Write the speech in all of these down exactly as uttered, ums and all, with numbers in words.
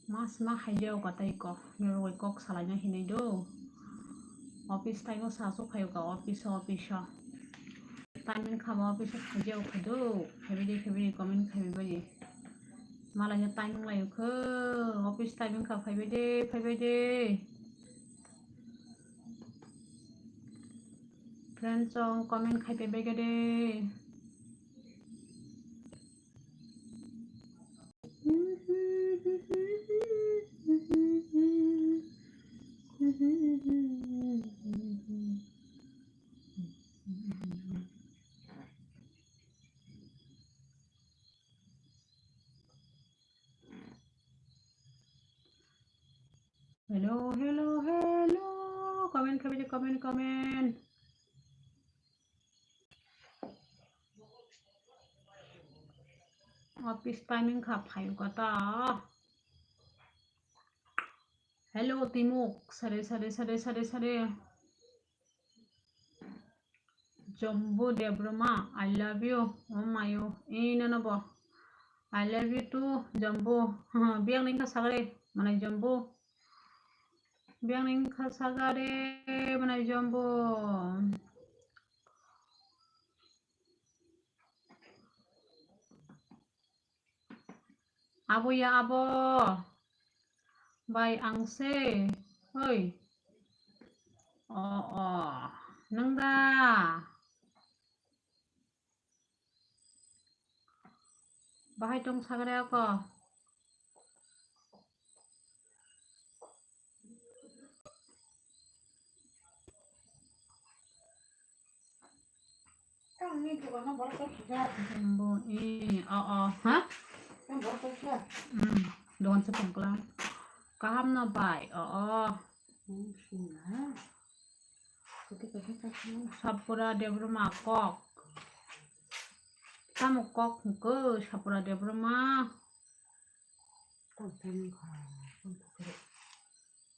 Mas ma haijao ka tei ko, norok bai kok salaina hinwi do. Office time o sa aswk phaio ka, office o, office o. Timing kha ba office o haijao kha do. Phaibai de, phaibai de, comment khaibai bai de. Malai no timing lai kho, office timing kha, phaibai de, phaibai de. Friends song comment khai pe bege de. Hello, hello, hello. Comment khabi, comment, comment. Office timing kha phaio kata. Hello, Timuk. Sare, sare, sare, sare, sare. Jombu Debroma, I love you. Oh my, oh. Eh, no, no, bo. I love you too, Jombu. Biang ning kha sagare, manai Jombu. Biang ning kha sagare, manai Jombu. Abo ya abo. Bai ang se. Oi. O, o. Nang da. Bahai tong sagre ako. Bo, eh, oh, oh, ha? Hmm, dogan se tongkla. Kaham no bai, oh, oh. Sapura Debroma kok. Tamo kok hwnkhe Sapura Debroma.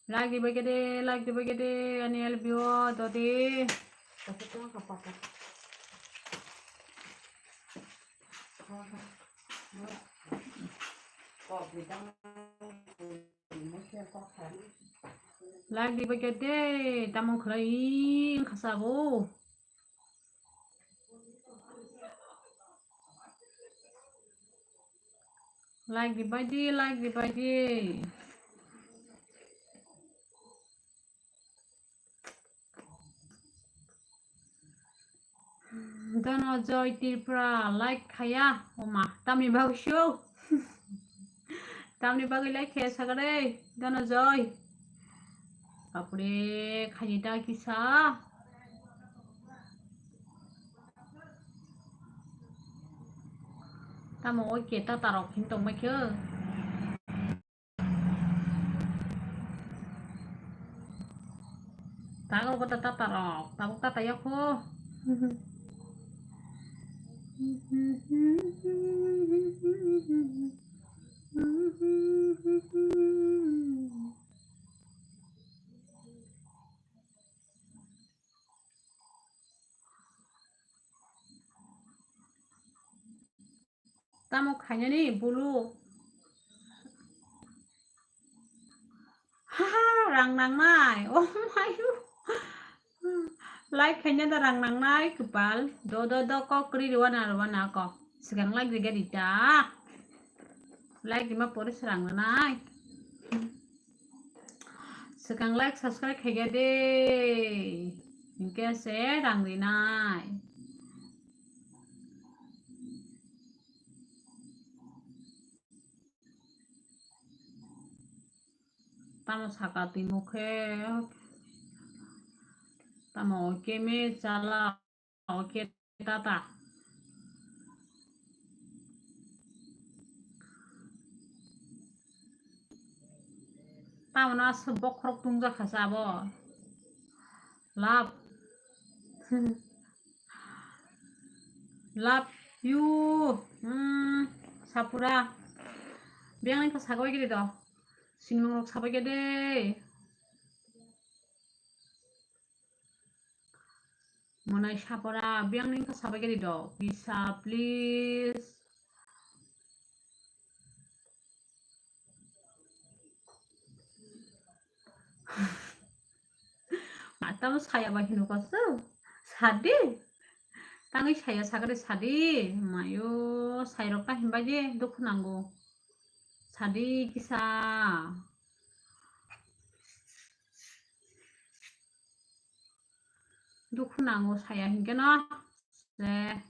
Like dibai khe de, like dibai khe de, ani L B O dodi. Like dibai khe de, tamo khlai wngkha sabo. Like dibai di, like dibai di. Dono Joy Tripura like khaya, oma, tamni bagwi sio. Tamni bagwi like khaya sagare, Dono Joy. Bapre, khaini ta kisa. Tamo oi ke ta tarok hin tong mai khe. Tago kota tata rok, tago tata yokho. Tamo khainani bulu. Ha, ha, rang nangnai. Oh my. Like khaina da rang nangnai kwpal. Do, do, do, kok kri rwana, rwana kok. Swkang like rega di ta. Like rima pore swrang nanai. Swkang like, subscribe khaikha de. Hinkhe se rang rinai. Tamo saka twi mukhe. Tamo keme chala. Oke, tata. Tamoni aswk bokhorok tungjakha se abo. Love. Love you. Hmm, Sapura. Biyang ni kha sabai giri do. Singlung rok sabai gede. Monai sapora biyang ni wngkha sabai khe di do. Bisa, please. Tamo saya bai hino kosto. Sadi. Tangwi saya sakari sadi. Mayo, sairok ta himbai de dukhu nango. Sadi kisa. Dukhu nango saya hinkhe no. Je,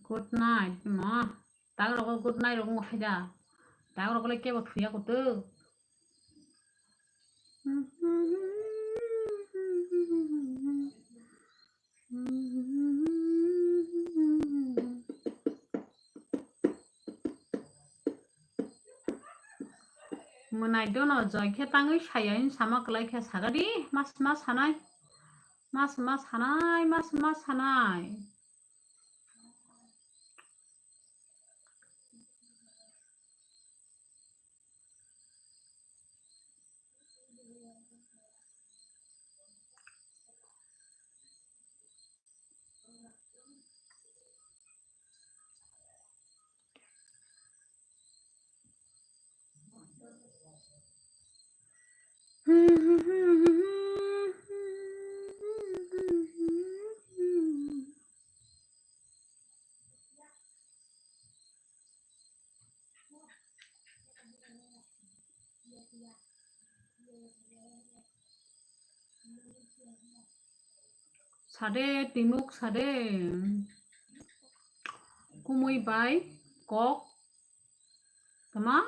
good night mo. Tagrogo good night rok wngkha da. Tagrogo le kebo thuya kutuk. Mwnai dono joi khe tangwi saya hin sama kwlai khe sagadi mas mas sanai. Mas mas sanai, mas mas sanai. Sade, timuk sade. Kumui bai kok. Tama?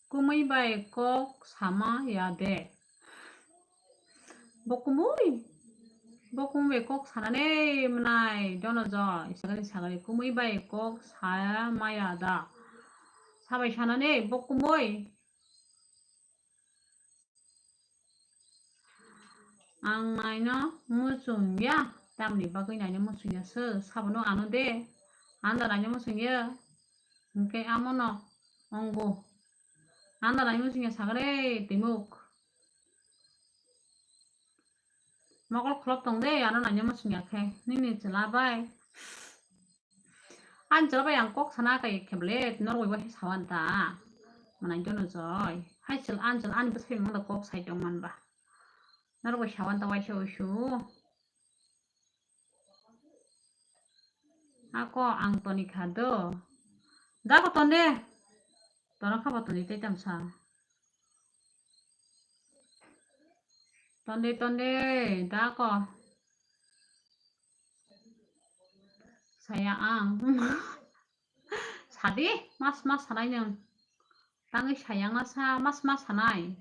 Kumui bai kok sama ya de. Bo kumui. Bo kumui bai kok sanane mwnai dono joi. Sagari sagari kumui bai kok sama ya da. Sabai sanane bo kumui. Ang naino muchung ya, tamni bagwi naino muchung ya se, sabono ano de, anda naino muchung ya, hwnkhe amono ongo, anda naino muchung ya sagre timuk, mokol kholop tong de, ano naino muchung ya khe, nini chwla bai. Anchal bai ang kok sana kai kheble norok bai sawan ta. Manai jono joi. Hai chal anchal ani bwsai mangda kok sai tong man ba. Norok bai sawan ta waisa uisu. Ako ang toni kha do. Da ko tonde. Tono kha bo toni tei tamsa. Tonde, tonde, da ko. Saya ang. Sadi, mas mas sanai nung. Tangwi saya nga sa, mas mas sanai.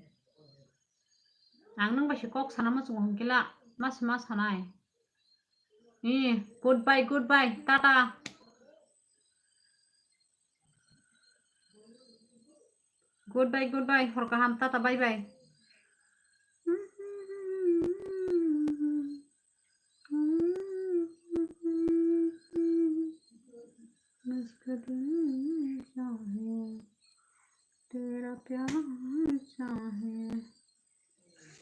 Ang nung bai se kok sana muchung hwnkhe la, mas mas sanai. Ee, goodbye, goodbye, tata. Goodbye, goodbye, hor kaham, tata, bye bye. Muskil hai, tera pyar chahe,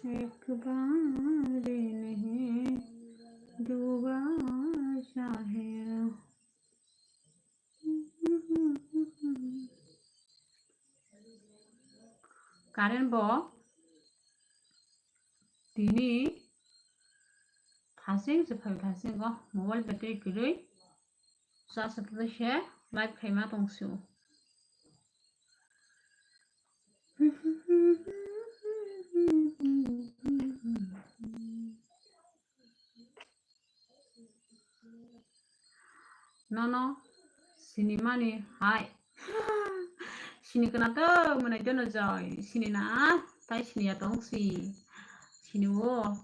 ek baar nahi, do baar chahe. Current bo tini thasing se phai thasing o mobile battery kwrwi charge se live khaima tong sio. Nono sinimani hai. Sini kana to mwnai jono joi. Sini na tai sini ya tong si. Sini o.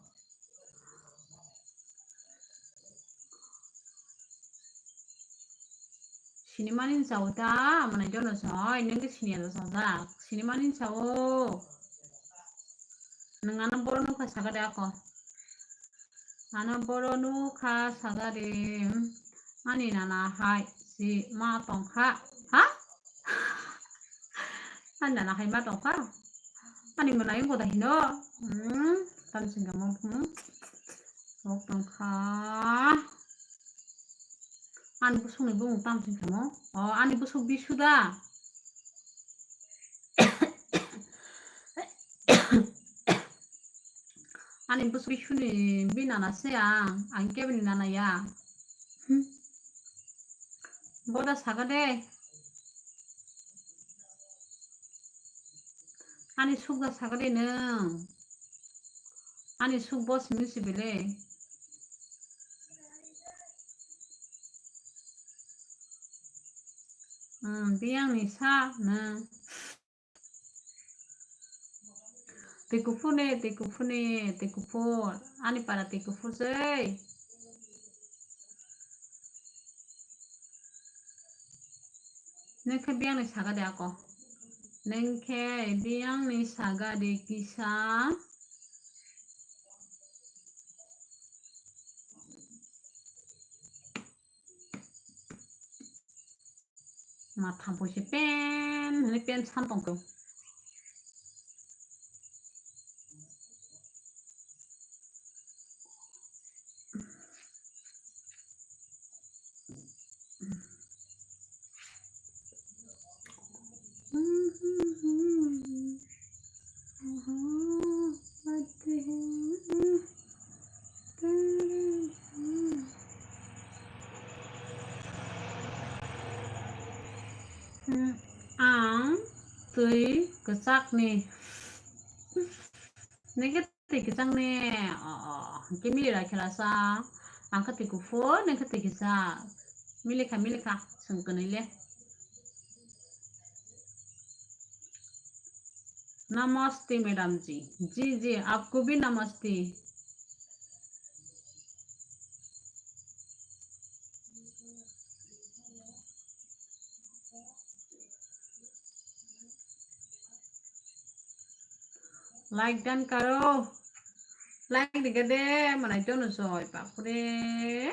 Sinimani sao ta, mwnai jono soi, nung khe siniya da sajak. Sinimani sao. Nung ano boro nukha saga de ako. Ano boro nukha saga de. Ani nana hai si ma tongkha. Ha? Ani nana hai ma tongkha. Ani mwnai wngkha da hino. Hmm, tamsing kamo. Hmm. Sok tongkha. Ani bwswkni bumung tamo sing tamo? O, ani bwswk Bisu da. Ani bwswk suni bini nana se ang, ang keboni nana ya. Hmm. Boda saga de. Ani sukda saga de nwng. Ani suk bo simi si bele. Hmm, biyang ni sa nwng. Twi kuphur ne, twi kuphur ne, twi kuphur. Ani para twi kuphur sei. Nwng khe biyang ni saga de ako. Nwng khe biyang ni saga de kisa. Ma thampui se pen hwnwi pen san tongkhe. Ang twi kwchakni. Nini twi kwchang ne, o, o, hwnkhe mili rw khe lasa. Ang khe twi kuphur, nini khe twi kwchak. Mili kha, mili kha, chwng kwnwi le. Namaste, madam ji. Ji, ji, aapko bhi namaste. Like dan karo. Like riga de, manai dono joy, bapre.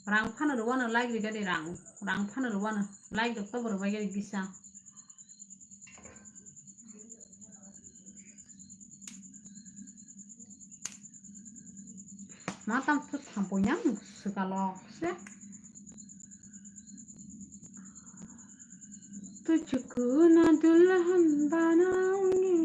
Rang phano rwano like riga de rang. Rang phano rwano like dokto borok bai gari bisa. Ma tang thampo yang swkalo se. Tujhko na dulhan banaungi.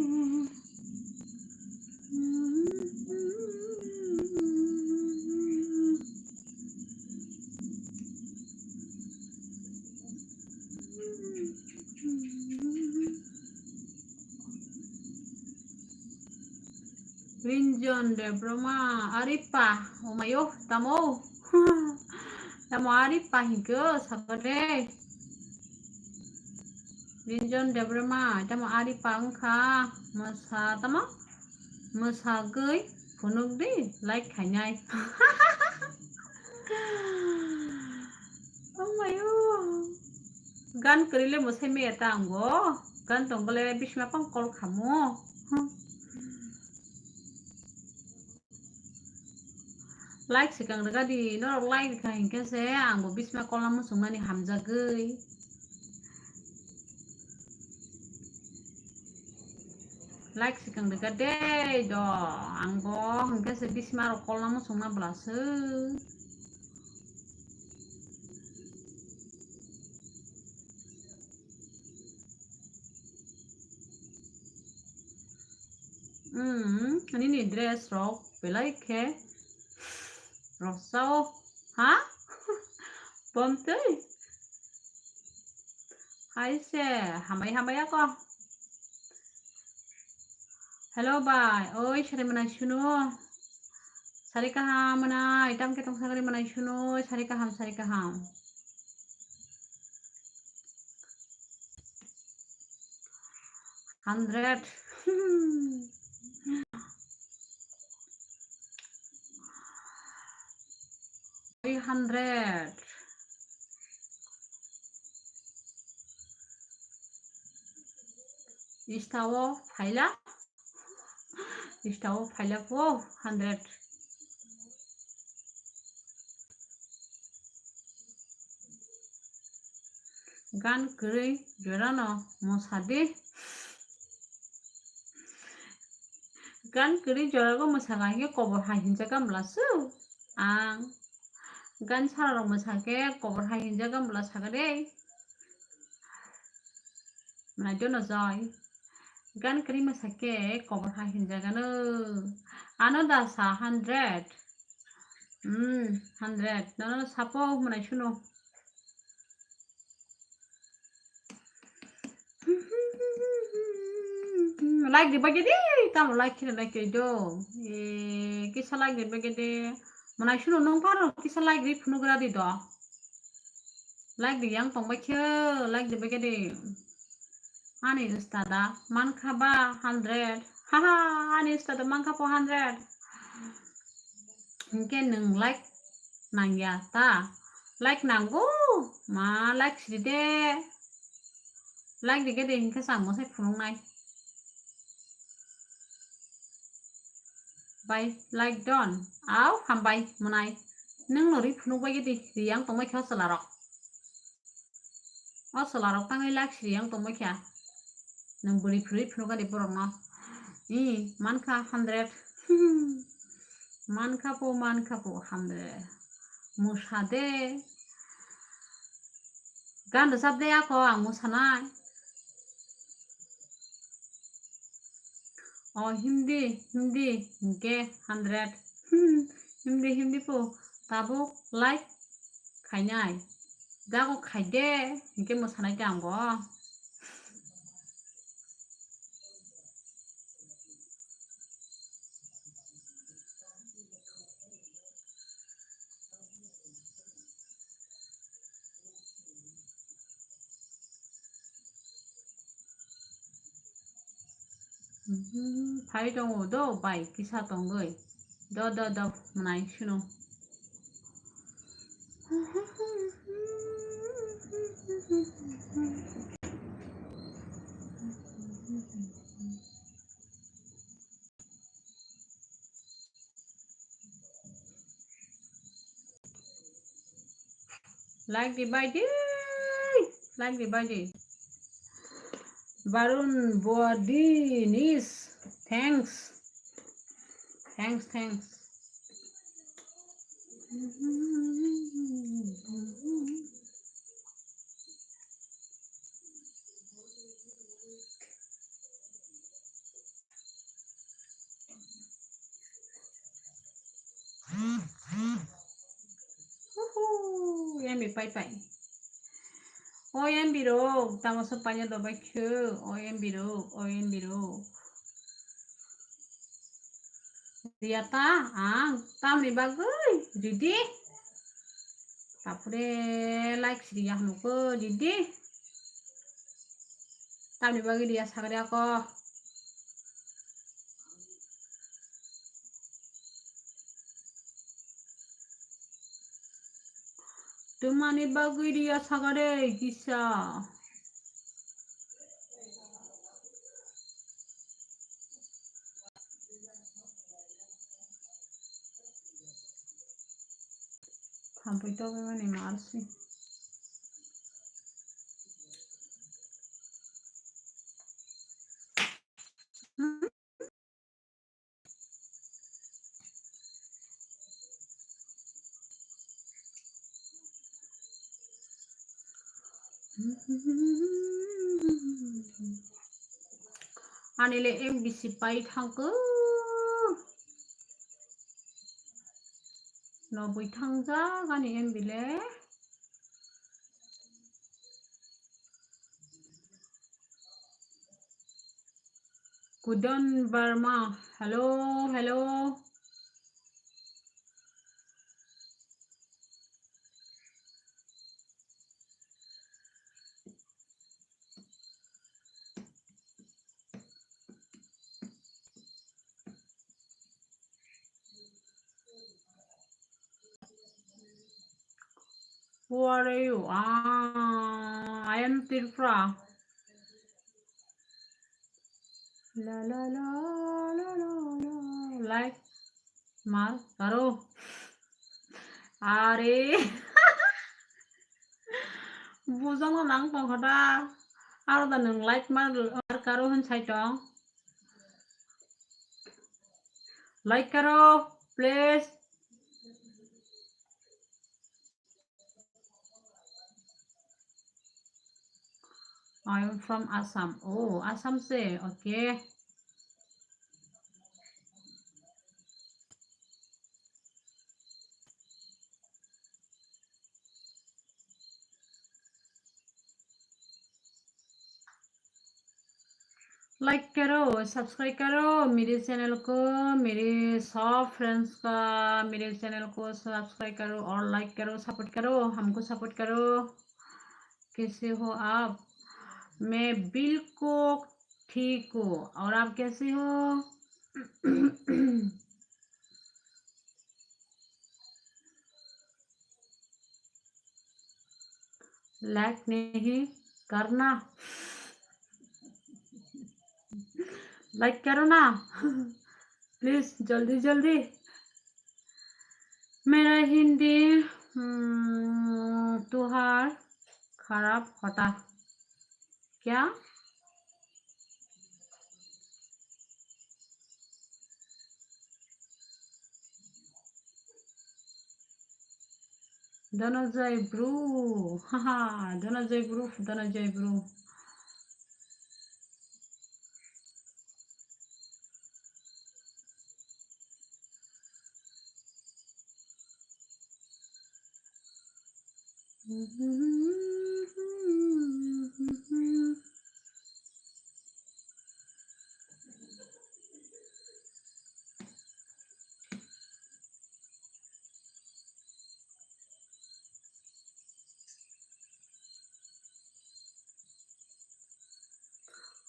Rinjon Debbarma, aripa, omayo, tamo, tamo aripa hingke, sakode. Rinjon Debbarma, tamo aripa wngkha, mosa, tamo, mosagwi, phunukdi, like khainai. Omayo. Gan kwrwi le mwsai maya ta ang bo. Gan tong bole bisma pang call khamu. Like swkang rwga di, norok like rwkha hinkhe se ang bo bisma call no muchung nani hamjagwi. Like swkang rwga de do, ang bo hinkhe se bisma rok call no muchung na bwla se. Hmm, nini dress rok belai khe rosao, ha? Bomtwi? Hai se, hambai hambai ako. Hello bai, oi sari manai suno. Sari kaham manai, tam ke tong sagari manai suno, sari kaham, sari kaham. Hundred. Three hundred. Istao phaila. Istao phaila po hundred. Gan kwrwi jorano mwsadi. Gan kwrwi jorago mwsaka hinkhe kobor hai hinjak bwla su. Ang gan sararok mwsakhe kobor hai hinjak bwla sakha de. Manai dono joy. Gan kwrwi mwsa khe kobor ha hinjagano. Ano da sa hundred. Hmm, hundred. Nono sapo hwnwi suno. Like di bagwi di, tamo like khina like do. E, kisa like di bagwi di. Mwnai suno nung paro kisa like di phunuk ra di do. Like di yang tong bai khe, like di bagwi di. Ani usta da mankha ba hundred. Haha, ani usta da mankha po hundred. Hinkhe nwng like nangya ta? Like nango, ma like siri de. Like di gede hinkhe chang mosai phunuknai. Bai like don. Au hambai mwnai. Nwng no ri phunuk bai gede ri yang tongbai khe o chwla rok. O chwla rok tangwi like siri yang tongbai khe. Nwng bwrwi phwrwi phunuk gani borok no. I mankha hundred. Mankha po, mankha po, hamde. Mwsa de. Gan rwchap de ako ang mwsanai. O Hindi, Hindi, hinkhe hundred. Hindi, Hindi po, tabuk like khainai. Jago khai de, hinkhe mwsanai de ang bo. Mhm, phai tongo do, bai kisa tongoi. Do, do, do, mwnai suno. Like di bai di, like di bai di. Barun Bodinis, thanks. Thanks, thanks. Huhu, yummy pai pai. O yummy rok, tamo se paina dobai khe, o yummy rok, o yummy rok. Riya ta, ang, tamni bagwi, ridi. Tapore like siriya hwnukhe, ridi. Tamni bagwi riya sagri ako. Twmani bagwi riya sagare kisa. Thampui togwi mani marsi. Ani le M B si pai thangkhe. Nobwi thangjak ani M B le. Kudon Barma, hello, hello. Who are you? Ah, I am Tripura. La la la la la la. Like mar karo. Are. Bujang no nang tong kha da. Aro da nwng like mar, mar karo hwn sai tong. Like karo, please. I am from Assam. Oh, Assam se. Okay. Like करो, subscribe करो मेरे channel को, मेरे सब friends का मेरे channel को subscribe करो और like करो, support करो, हमको support करो। कैसे हो आप? मैं बिल्कुल ठीक हूँ, और आप कैसे हो? Like नहीं करना, like करो ना please, जल्दी जल्दी। मेरा हिंदी, हम्म, तुहार खराब होता क्या? Dhananjay bro, haha, Dhananjay bro, Dhananjay bro.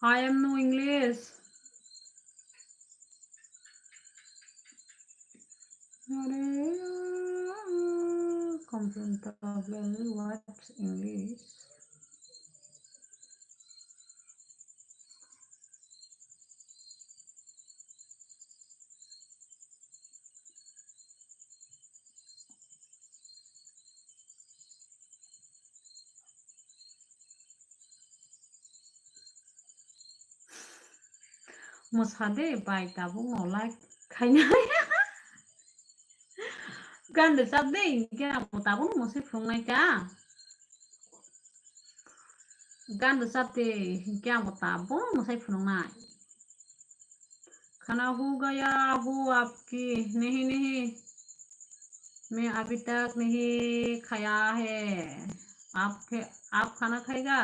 I am no English. Comfortable, what English? Mwsa de bai, tabuk no like khaina. Gan rwchap de, hinkhe amo tabuk no mwsai phunuknai ta. Gan rwchap de, hinkhe amo tabuk no mwsai phunuknai. खाना हो गया हो आपकी? नहीं, नहीं, मैं अभी तक नहीं खाया है। आप खे-, आप खाना खाएगा?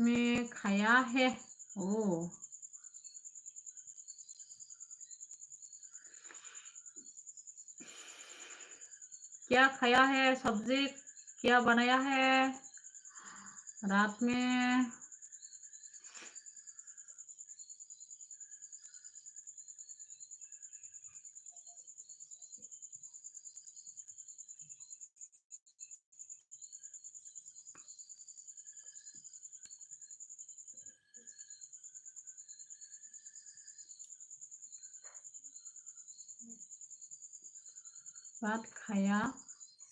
मैं खाया है। ओ। क्या खाया है, सब्जी क्या बनाया है रात में? भात खाया,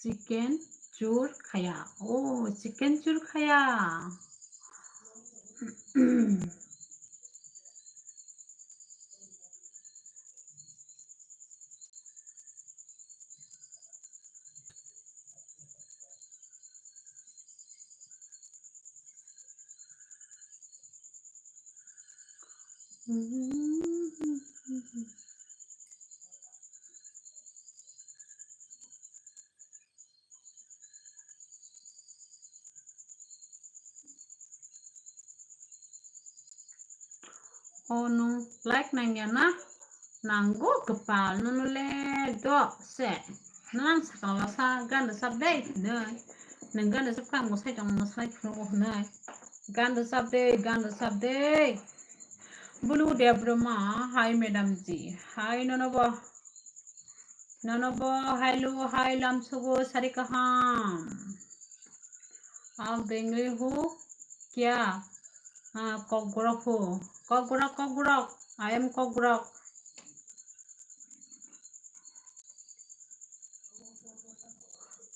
chicken चूर खाया। ओ, chicken चूर खाया। O nwng like nangya na? Nango kwpal nono le do se. Nwng sakao sa gan rwchap de hinwi. Nwng gan rwchap kha, mwsai tong mwsai phunukgo hinwi. Gan rwchap de, gan rwchap de. Bulu Debroma, hi madam ji. Hi nono bo. Nono bo, hello, hi lamsugo sari kaham. Aw dengri hu kya? Ah, Kokborok hu. Kokborok, Kokborok. I am Kokborok.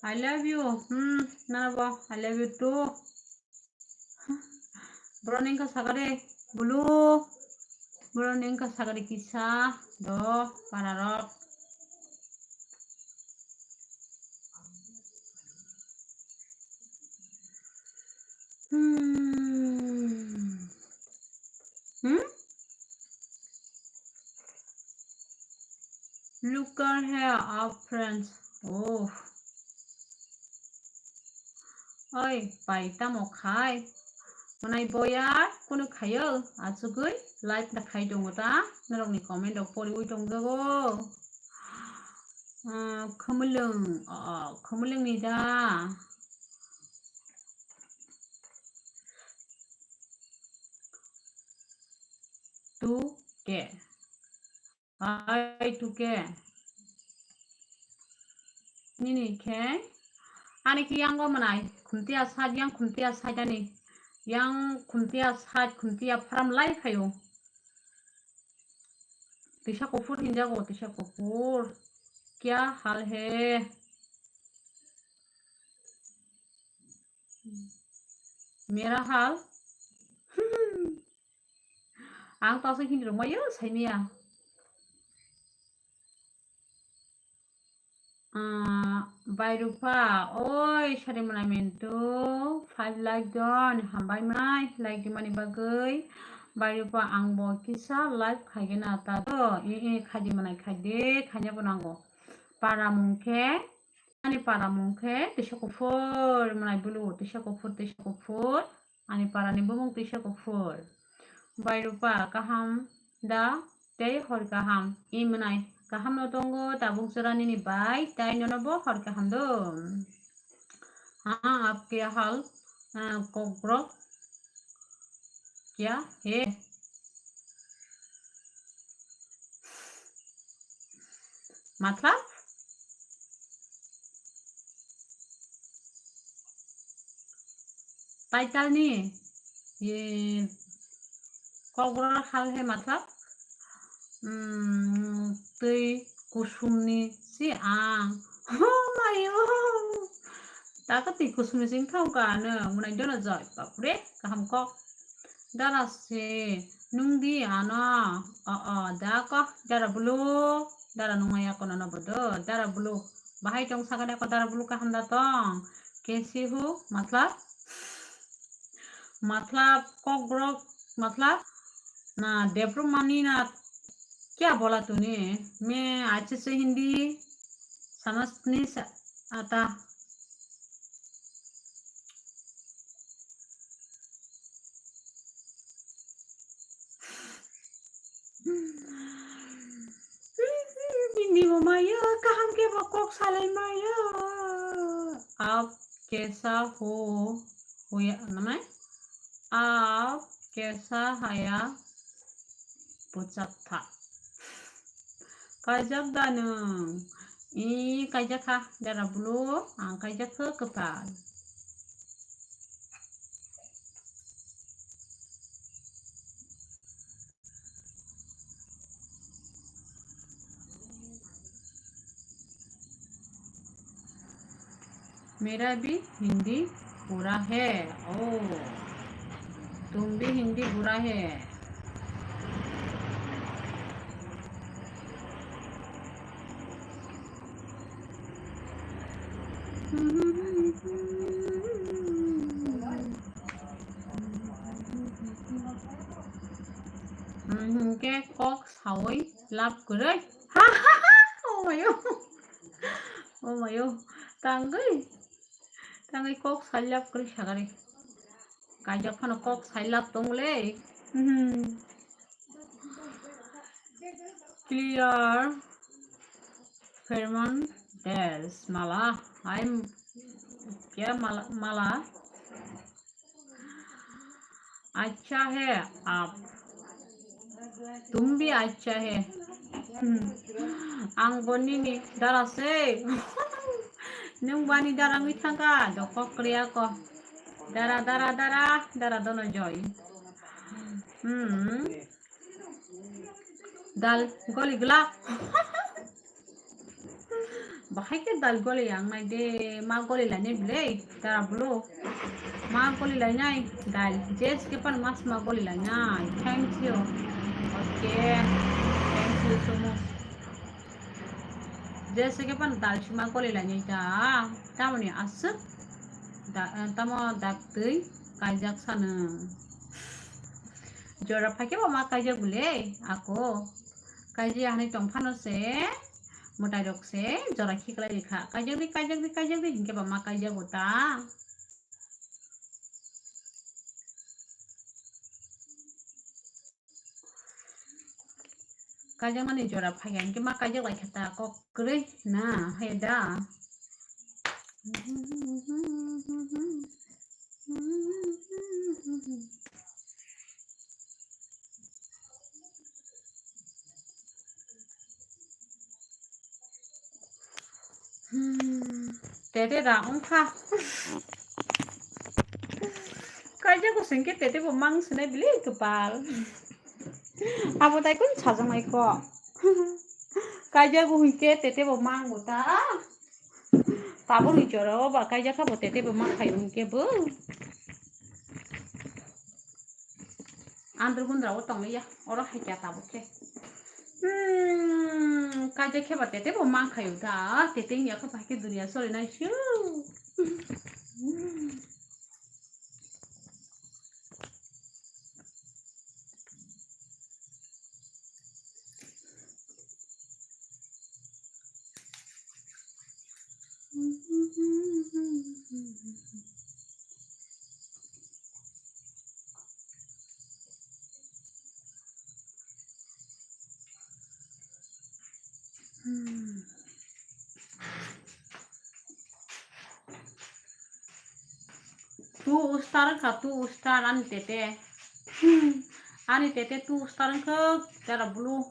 I love you. Hmm, nana bo, I love you too. Boroni wngkha sakari bulu. Boroni wngkha sakari kisa do pararok. Hmm. Hmm? Look here, our friends. Oh. Oi, pai tamo khai? Mwnai boya, kunu khayo, achugwi live da khai tongo ta, norokni comment rok poriwi tongjago. Ah, khumulwng, oh, khumulwng ni da. Two K. Ai tuke. Nini khe. Ani khe yango mwnai. Khumtiya side, yang khumtiya side ani. Yang khumtiya side, khumtiya pharam lai phaio. Tisa kuphur hinjago, tisa kuphur. Kya hal hai? Mera hal? Ang to aswk Hindi rok mayo saimaya. Ah, Bairupa, oi, sari mwnai mintu, five like don, hambai mwnai, like di mani bagwi. Bairupa, ang bo kisa live khaigena ta do, i, i, khaidi mwnai khaidi, khaina bo nango. Para mung khe, ani para mung khe, tisa kuphur, mwnai bulu, tisa kuphur, tisa kuphur. Ani parani bumung tisa kuphur. Bairupa kaham da tei hor kaham. I mwnai kaham no tongo tabuk jora nini bai, tai nono bo hor kaham do. Ha, aap kya hal, ah, kokrok kya hai? Matlab? Title ni, ye, kokborok hal hai matlab? Hmm, twi kusum ni si ang. Oh my oh. Taka twi kusum ni sing thang ka ano, mwnai dono joi, bapre, kaham kok. Dara se, nung di ano, o, o, da ko, dara bulu, dara nung ya kono no bodo, dara bulu. Bahai tong sakani ko dara bulu kaham da tong. Kaise ho, matlab? Matlab, kokborok, matlab? Na, Devrumani na, kya bola tune? Main achhe se Hindi samajh nahi sa-, aata. Bini bo maya, kaham khe bo kok salai maya. Aap kaisa ho, hoya, namai? Aap kaisa haya puchak tha. Kaijak da nwng? I kaijak kha, dara bulu, ang kaijak kha kwtal. मेरा भी हिंदी बुरा है। ओ, तुम भी हिंदी बुरा है। Hwnkhe kok saui lab kwrwi. Omayo. Omayo. Tangwi. Tangwi kok sai lab kwrwi sagari. Kaijak phano kok sai lab tongmole. Hmm. Clear. Ferman Des. Mala. I'm क्या माला, माला? अच्छा है आप, तुम भी अच्छा है। Hmm. Ang bo nini dara se. Nwng bani dara wngwi thangkha, dokhok kriya ko. Dara, dara, dara, dara dono joy. Hmm. Dal goli glak. Bahai khe dal goli yang nai de, ma goli lai nai bile, dara bulu. Ma goli lai nai, dal. Jese khe pan mas ma goli lai nai. Thank you. Okay. Thank you so much. Jese khe pan dal si ma goli lai nai da. Tamoni aswk. Da, eh, tamo dak twi kaijak sano. Jora phai khe bo ma kaijak bile, ako. Kaijak hani tong phano se. Mwtai rok se jora khiklai rikha. Kaijak di, kaijak di, kaijak di hinkhe ba ma kaijak bo ta. Kaijak mani jora phai hinkhe ma kaijak lai kha ta kok kwrwi na hai da. Hmm, tete da wngkha. Kaijak bo sengke tete bo mang sinai bili kwpal. Abo tai kun sajak nai kho. Kaijak bo hinkhe tete bo mang bo ta. Tabuk ni jora o ba kaijak kha bo tete bo mang khai hinkhe bo. Andro gundra o tong ya, oro hai kya tabuk khe. Hmm, kaijak khe ba tete bo mang khayo da, tete ya kha ba khe dunia sori nai shu. Tu ustar ka, tu ustar ani tete. Ani tete tu ustar ka, cara bulu.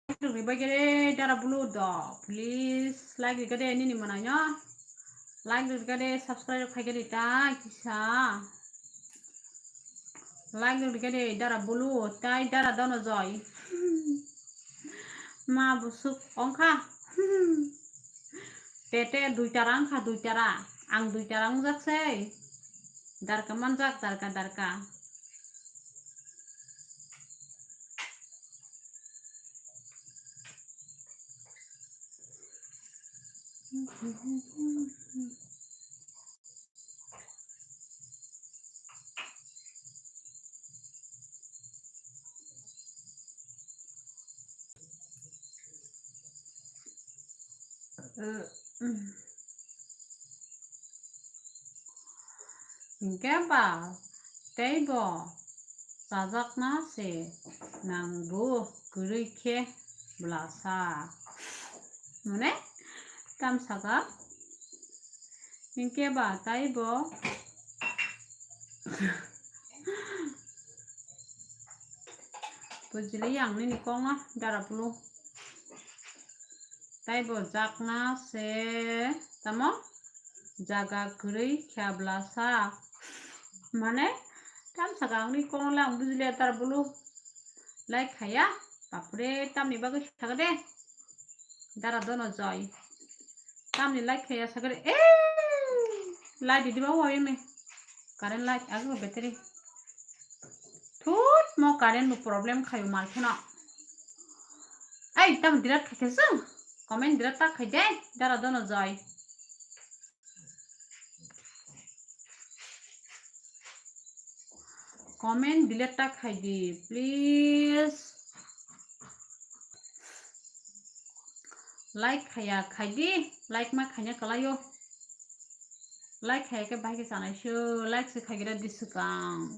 Like rwgwi bagwi dara bulu do, please. Like rwgwi de nini mwnaino. Like rwgwi de, subscribe khai gwi de ta kisa. Like rwgwi de dara bulu, tai dara dono joy. Ma busuk ongkha. Tete dui tara wngkha, dui tara. Ang dui tara wngjak sei. Darka manjak, darka, darka. Hinkhe ba teibo chajakna se nangbu kwrwi khe bwlasa. Mane tam saka. Hinkhe ba taibo bujili ang nini kokno dara bulu. Taibo jakna se tamo jaga kwrwi khe bwlasa. Mane tam saka ang nini kokno le ang bujiliya dara bulu. Like khaya, bapre, tamni bagwi sakha de. Dara dono joy. Tamni like khaya sakha de. Eh, light didi ba wai me. Current light age battery. Thut mo current bo problem khayo mal kheno. Ai tam dirat khaikhe sung. Comment dirat ta khai de. Dara dono joy. Comment delete ta khai di, please. Like khaya khai di, like ma khaina kwlaio. Like khaya khe bahai khe chanai su, like se khaigra di swkang.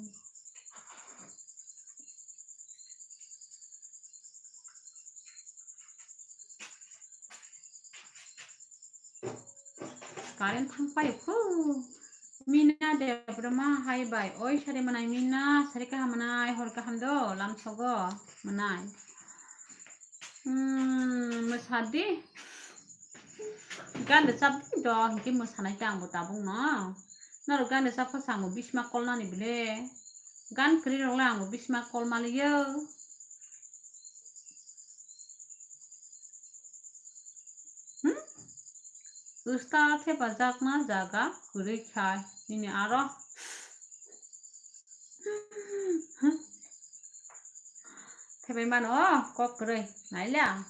Current thang pai khu. Mina Debbarma hai bai. Oi sari manai mina, sari kaham manai, hor kaham do, lamsogo manai. Hmm, mwsadi. Gan rwchapdi do, hinkhe mwsanai ta angbo tabukno. Norok gan rwchapkha se angbo bisma kolnani bile. Gan kwrwi rokle angbo bisma kol maliyo. Hmm? Usta thepajakna jaga kwrwi khai nini aro. Thepai mano kok kwrwi naila.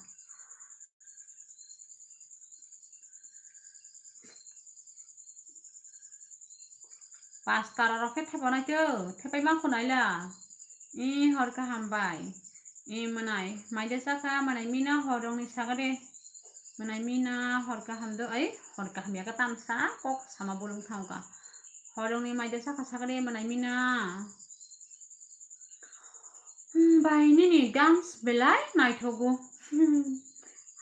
Pastor rok khe thepanai to, thepai ma khwnaila. I hor kaham bai. I mwnai, maide chakha, mwnai mina hor rokni sagade. Mwnai mina hor kaham do, ai, hor kaham ya ka tamsa, kok sama bolong thangka. Hor rokni maide chakha sagade, mwnai mina. Hmm, bai nini dance belai naithogo. Hmm.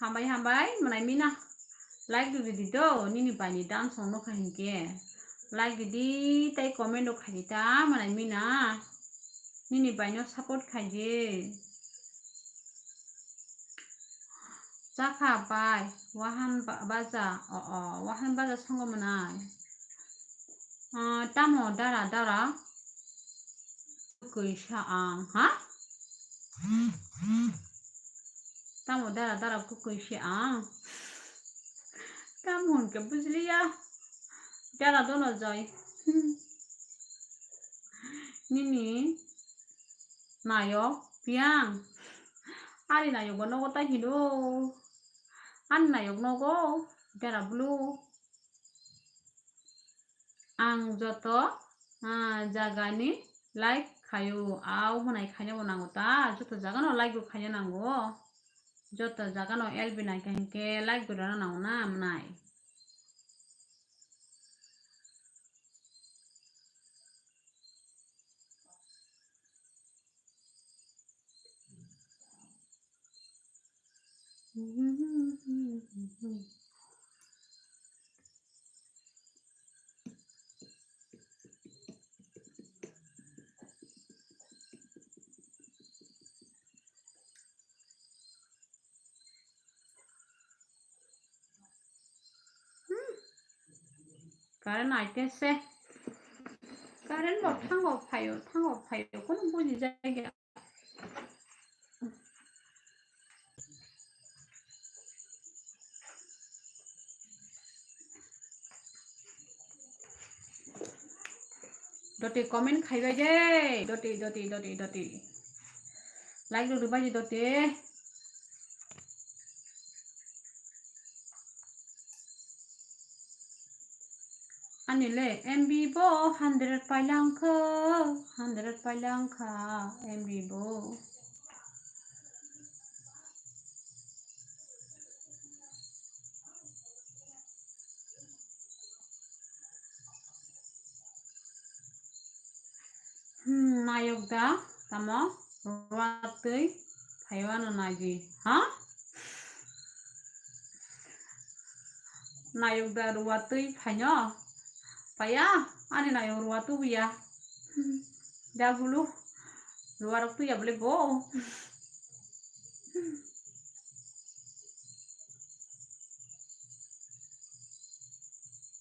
Hambai, hambai, mwnai mina. Like rwdi do, nini baini dance rok nukha hinkhe. Like rwdi tei comment rok khaidi ta, mwnai mina. Nini baino support khaidi. Chakha bai, wahan ba-, baja, o, o, wahan baja songo mwnai. Ah, tamo dara, dara. Kwkwi sa ang, ha? Tamo dara dara kwkwi se ang. Tamo hwnkhe bujliya. Dara dono jai. Nini nayok piyang. Ani nayok bo nogo ta hino. Ani nayok nogo dara bulu. Ang joto, ah, jagani like khaio, au hwnai khaina bo nango ta, joto jagano like bo khaina nango, joto jagano L B nai kha hinkhe like bo rwna nango na mwnai. Hmm. Current aite se. Current bo thango phaio, thango phaio. Kono buji jai ya. Doti comment khaibai de, doti, doti, doti, doti. Like rwbai de doti. Ani le M B bo hundred pailangkha, hundred pailangkha M B bo. Hmm, nayok da, tamo ruatwi phaiwano nagi, ha? Nayok da ruatwi phaino, paya, ani nayok ruatwi ya. Da bulu, ruarok twi ya bole bo.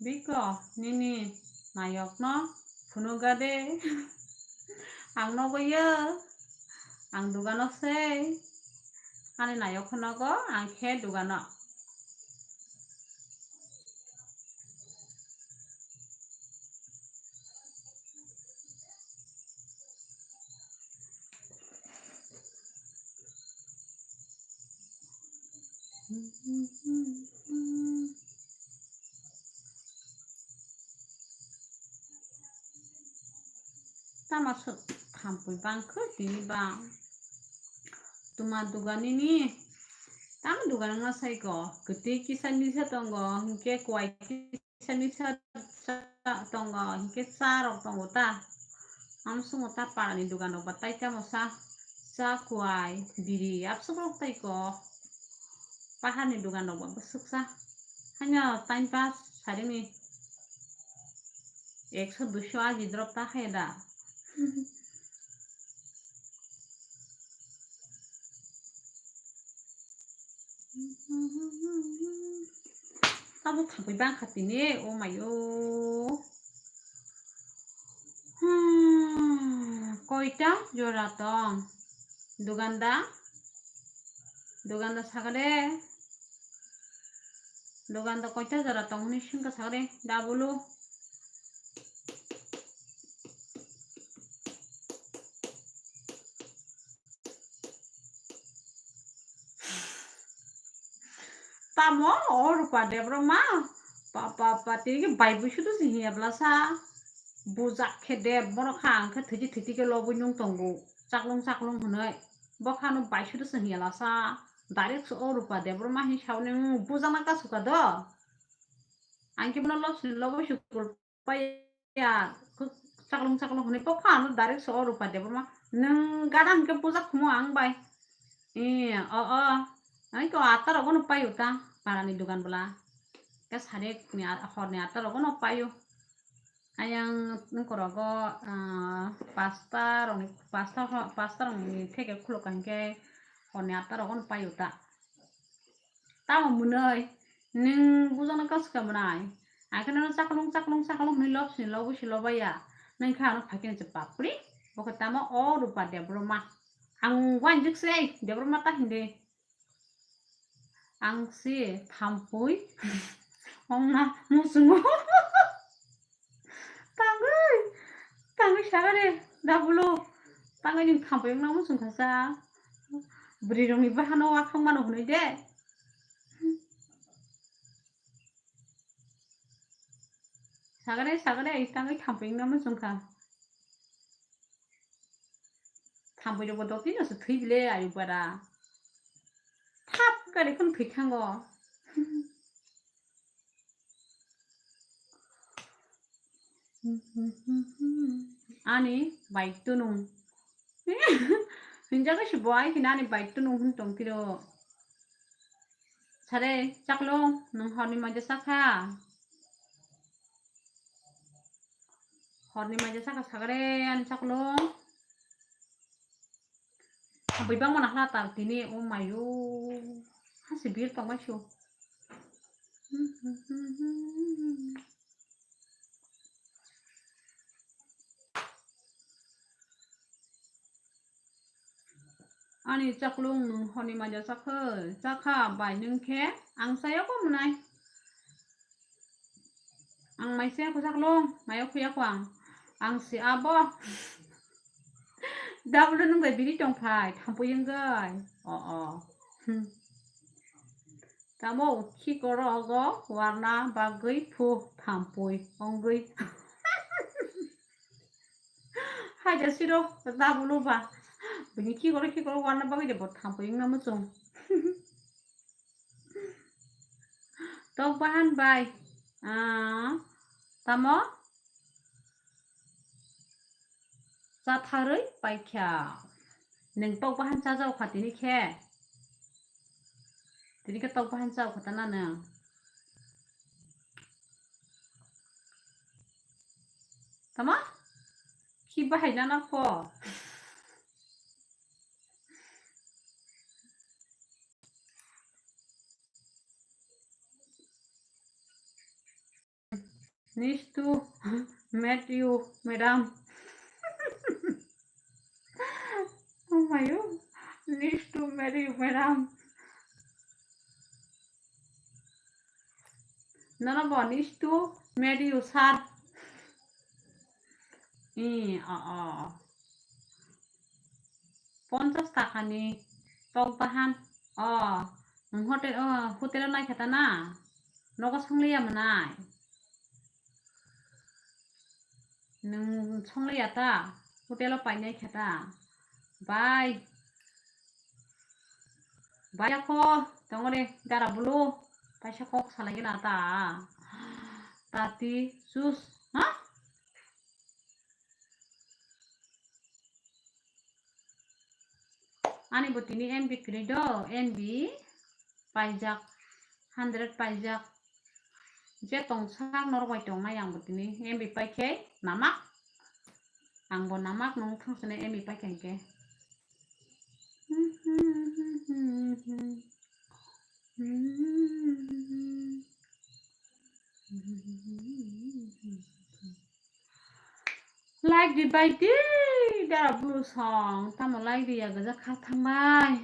Biko, nini nayokno phunuga de. Ang nogo yo, ang dugano se. Ani nayok nogo, ang khe dugano. Tama suk thampui bangkhe tini bang. Tuma duganini tama dugan wngna sai ko. Kwtwi kisa misa tongo, hinkhe kwai kisa misa cha tongo, hinkhe cha rok tongo ta. Amsongo ta parani dugan rok ba tai tamo sa, cha kwai, biri, absok rok tai ko. Paharni dugan rok ba bwswk sa. Haino time pass sarini. Ekso duiso aji drop ta khe da. Abo thangwi bangkha tini, o mayo. Hmm, koita jora tong? Duganda? Duganda sagade? Duganda koita jora tong hwnwi swngkha sagade? Dabulu? Tamo o Rupa Debbarma? Pa, pa, pa, tini khe bai bui sudu se hiya bwlasa. Bujak khe de, borok kha ang khe thwiti thwiti khe lobwi nung tongo. Chaklung chaklung hwnwi. Bo kha no bai sudu se hiya lasa. Direct se o Rupa Debbarma hin sauni, hmm, bujakna kasu kha do. Ang khe bono lobsini lobwi se kul paiya, chaklung chaklung hwnwi pokha ano direct so o Rupa Debbarma. Nwng gada hwnkhe bujak khumu ang bai. Ee, o, o. Ang khe o atta rogo no paio ta, parani dugan bwla. Khe sari ni a-, horni atta rogo no paio. Ayang nokorogo, ah, pasta rokni, pasta ho-, pasta rokni theke khuluk ka hinkhe horni atta rogo no paio ta. Tamo mwnwi, nwng bujaknai kasu khe mwnai. Ang khe nono chaklung, chaklung, chaklung hwnwi lobsini lobwi se lobaiya. Nwng khe ano phai khe nang se bapri. Bo khe tamo o Rupa Debbarma. Ang wanjik se, Debbarma ta hindi. Ang se thampui. Ongna muchungo. Tangwi, tangwi sagare, Dabulu. Tangwi nwng thampui wngna muchung kha sa. Bwrwi rokni bahano wakhang mano hwnwi de. Sagare, sagare, tangwi thampui wngna muchung kha. Thampui rokbo dotino se thwi bile ayu bara. Thap gari khun thwi thango. Ani bai tunung. Hinjak si bo ai kina ani bai tunung hun tong kiro. Sare chaklung nwng horni maja sakha. Horni maja sakha sagare ani chaklung. Bwibang mana hla tal tini o mayo. Hasi bir tong maisu. Ani chaklung nwng horni maja sakha, chakha bai nwng khe ang chaya kho mwnai. Ang mai se khujaklung, mayo khuya kho ang. Ang si abo. Dabulu nwng bai bini tong phai, thampui wngwi. O, o. Hmm. Tamo khikoro ogo warna bagwi phu thampui wngwi. Haida siro dabulu ba. Bini khikoro khikoro warna bagwi de bo thampui wngna muchung. Tok bahan bai, ah, tamo chatharwi paikha. Nwng tok bahan chajao kha tini khe. Tini khe tok bahan chao kha ta na nwng. Tamo? Khi bahai nana pho. Nice to meet you, madam. Oh my God. Nice to meet you, madam. Nono bo nice to meet you, sir. Ee, o, o. Ponchas takani tok bahan. O, nwng hotel, o, hotel-o nai khe ta na? Nogo songliya mwnai? Nwng songliya ta? Hotel-o painai khe ta? Bai. Bai, ako, tongore, dara bulu. Paisa kok salai gana ta. Tati, sus, ha? Ani bo tini M B kwrwi do, M B paijak, hundred paijak. je tongsak norok bai tongnai ang bo tini M B paikhe namak. Ang bo namak nung thang sene M B paikha hinkhe. Like di bai di, dara bulu song, tamo like di ya gajak kha thangnai.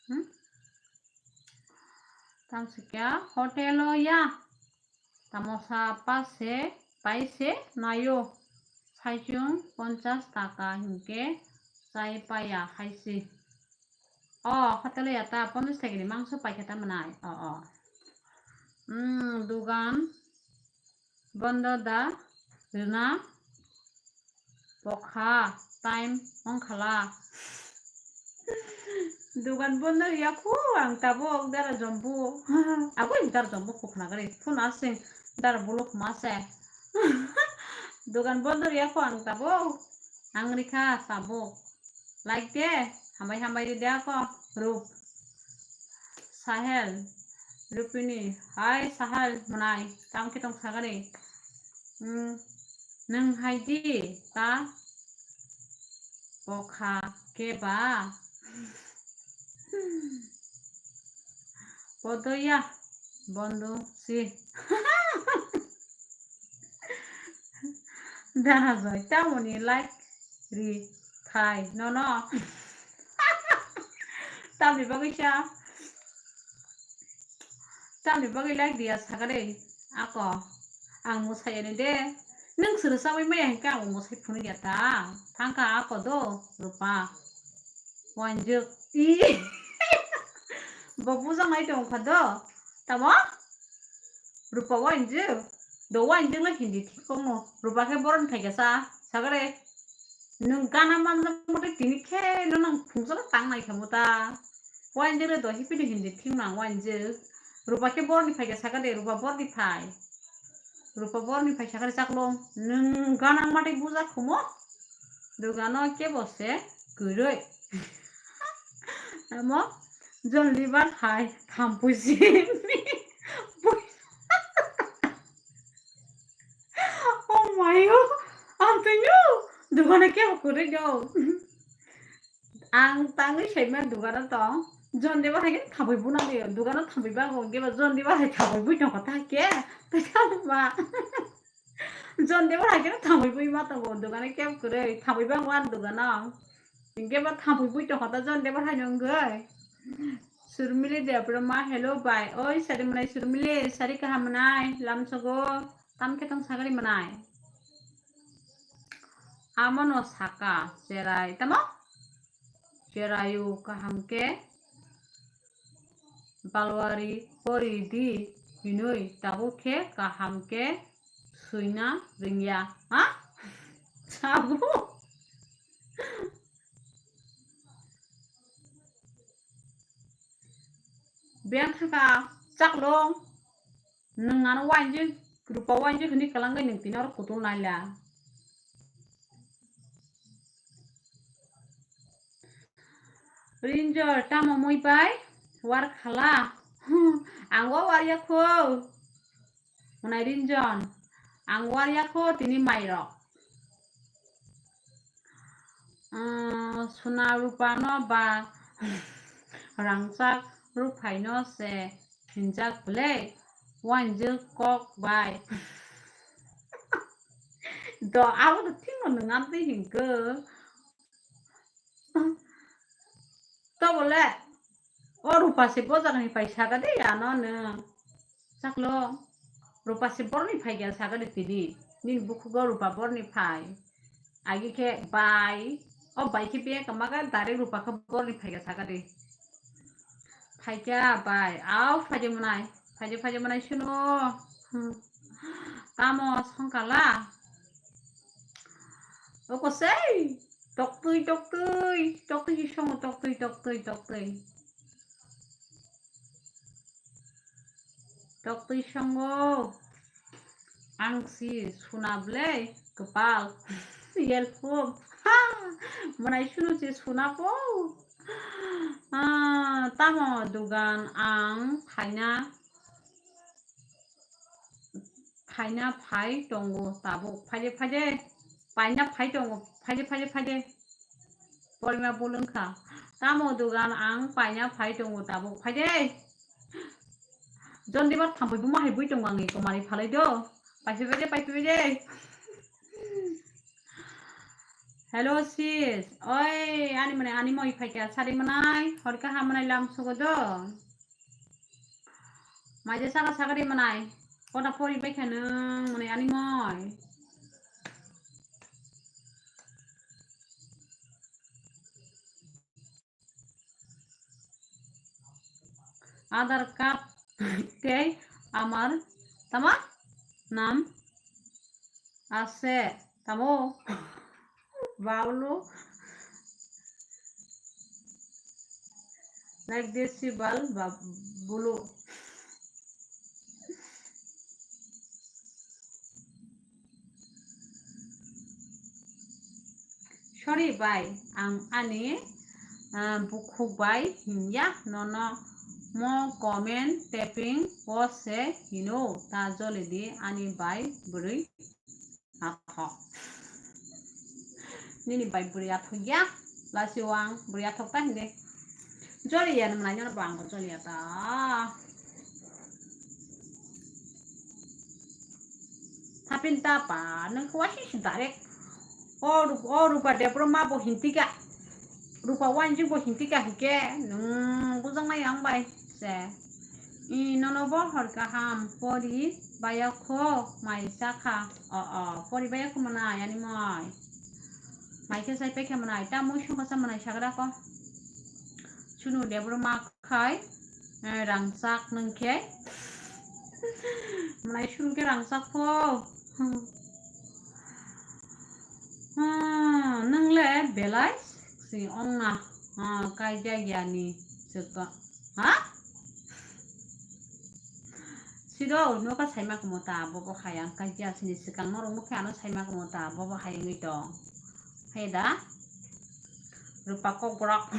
Hmm? Tang sikya hotel o ya. Tamosa pase paise nayo. Saichung ponchas taka hinkhe chai paya haisi. O hotel o ya ta ponchas taka ni mangso paikha ta mwnai. O, o. Hmm, dugan bondo da rwna. Bokha time wngkhala. Dugan bondo riya khu ang tabuk dara jombu. Abo dara jombu khu khna gari. Phone asing dara bulu khma se. Dugan bondo riya khu ang tabuk. Ang rikha tabuk. Like de. Hambai hambai de ako. Rup. Sahel. Rupini. Hai Sahel mwnai. Tamo khe tong sagari. Hmm. Nwng hai di ta bokha khe ba? Podoya bondo si. Dara joi tamoni like ri thai nono. Tamni bagwi sa. Tamni bagwi like diya sagare ako. Ang musai ani de. Nung suru sawi maya hingke ang musai phunu ya ta. Thangka ako do rupa. Wanjuk. I. Bo bujang nai tong kha do. Tamo? Rupa wanjuk. Do wanjuk na hindi thik komo. Rupa khe boron thai kasa. Sagare. Nung gana manjak mote tini khe no nang phungsa tang nai kha muta. Wanjuk re do hipini hindi thik nang wanjuk. Rupa khe borni phai kasa kade rupa borni phai. Rupa borni phai sakari chaklong. Nung gana mate bujak khumo. Dugano kebo se kwrwi. Amo jon libar hai thampui si. Oh my god. Ang tini dugano kebo kwrwi do. Ang tangwi saima dugano tong. Jon deba hai khe thampui buna di. Dugano thampui ba go geba jon deba hai thampui bui tong kha ke. Tei thampui ba. Jon deba hai khe thampui bui ma tongo dugano kebo kwrwi thampui ba wan dugano. Geba thampui bui tong kha jon deba hai nong goi. Surmili Debbarma, hello bai. Oi sari manai Surmili, sari kaham manai lamsogo. Tam khe tong sagari manai. Amono saka cherai tamo? Cheraio kaham khe balwari pori di hinui tabuk khe kaham khe suina ringya. Ha? Tabuk. Beng thaka chaklong. Nwng ano wanjwi rupa wanjwi hwnwi kwlangwi nwng tini oro kutung naila. Rinjor tamo mui bai war khala. Ang o war ya kho. Unai Rinjon, ang war ya kho tini mairok. Suna rupa no ba rangchak ruphai no se hinjak bwle wanjwk kok bai. Do abo do thingno nwng amtwi hinkhe. To bole o rupa se bojak ni pai saka de ano nwng. Chaklo, rupa se borni phai kya sagari tini. Nini bukhugo rupa borni phai. Agi khe bai. O bai khe bek kama ga direct rupa khe borni phai kya sagari. Phai kya bai. Au phai de mwnai. Phai de phai de mwnai suno. Hmm. Tamo songkala. Oko sei. Toktwi, toktwi, toktwi si songo, toktwi, toktwi, toktwi. Toktwi songo. Ang si suna ble, kepal. Yelpum. Ha! Mwnai sunu si suna po. Ah, tamo dugan ang phaina. Phaina phai tongo tabuk. Phaide, phaide. Paina phai tongo. Phaide, phaide, phaide. Porima bulung kha. Tamo dugan ang paina phai tongo tabuk. Phaide. Jon dibar thambai buma hai bui tongo ang eko mari phalai do. Paiphi bai de, paiphi bai de. Hello sis. Oi, ani mane ani moi phaikha sari manai. Hor kaham manai lam sugo do. Maje saka saka de manai. Kota pori bai kha nung manai ani moi. Aadhaar card tei amar tama nam ase tamo baulu like this si bal ba bulu. Sorry bai, ang ani, ah, bukhuk bai hinya nono mo comment tapping o se hino ta jolidi ani bai bwrwi athok. Nini bai bwrwi athok ya, lasi wang bwrwi athok ta hinde. Joliya nung nai nyono bang joliya ta. Thapin ta pa nung kwasi si direct. O rup-, o rupa debro ma bo hintika. Rupa wanji bo hintika hike nung bujang nai ang bai se. I nono bo hor kaham pori baya kho mai sakha. O o pori baya kho mana yani mai. Mai khe sai pekhe manai, ta mui songkha sa manai sagra ko. Sunu debro ma khai, eh, rangchak nung khe. Manai sunu khe rangchak pho. Hmm. Hmm, nung le belai si ongna. Ah, kaijak yani chwkha. Ha? Sido, noka saima kamo ta, bobo hai ang kaijak sini swkang norok nukhe ano saima kamo ta, bobo hai wngwi tong. Hai da? Rupa kokborok.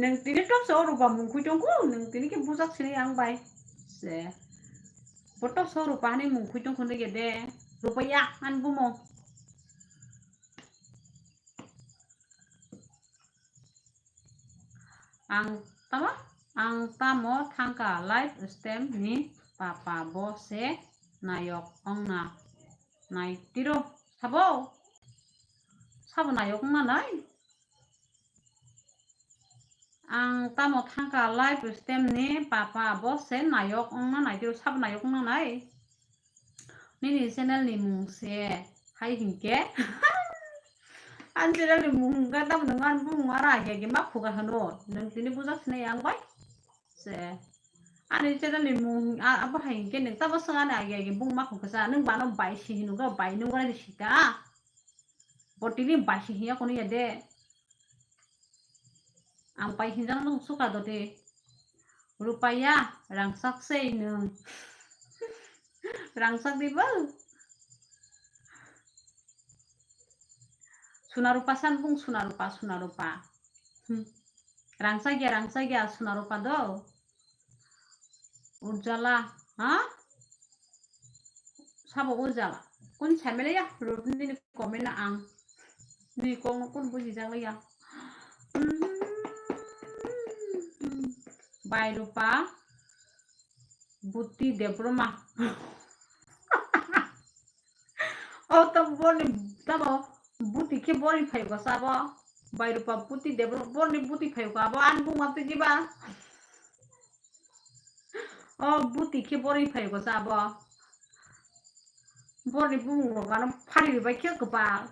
Nung tini toksa o rupa mungkhui tongkhu, nung tini khe bujak sini ang bai. Se. Bo toksa o rupa hani mungkhui tongkhu nige de. Rupa ya, ani bumung. Ang tamo, ang tamo thangkha life stem ni papa bo se nayok ongna nai tiro sabo, sabo nayok ongna nai. Ang tamo thangkha live stream ni papa bo se nayok ongna nai tiro sabo nayok ongna nai. Nini channel ni mung se hai hinkhe. Ani channel ni mung hingkha tamo nung ani bumung ara hiya ma khuga hano. Nung tini bujak sinai ang bai. Se. Ani channel ni mung a-, abo hai hinkhe nung tamo swng ani agi agi bung ma khuga sa. Nung bano bai si hinung kha bai nung rai sita. Bo tini bai si hiya kono ya de. Ang pai hinjak nung suka do de. Rupaya, rangchak sei nung. Rangchak di bo. Suna rupa san bung suna rupa, suna rupa. Hmm. Rangchak ya, rangchak ya, suna rupa do. Ujala, ha? Sabo ujala. Kun saimele ya, rupni ni comment na ang. Ni kong kun buji jang ya. Bai rupa. Buti Debroma. O to boni tamo buti khe boni phayo sabo. Bai rupa buti Debro boni buti phayo abo an buma twi jiba. O buti khe boni phayo sabo. Boni bumung rok ano phari bai khe kwpal.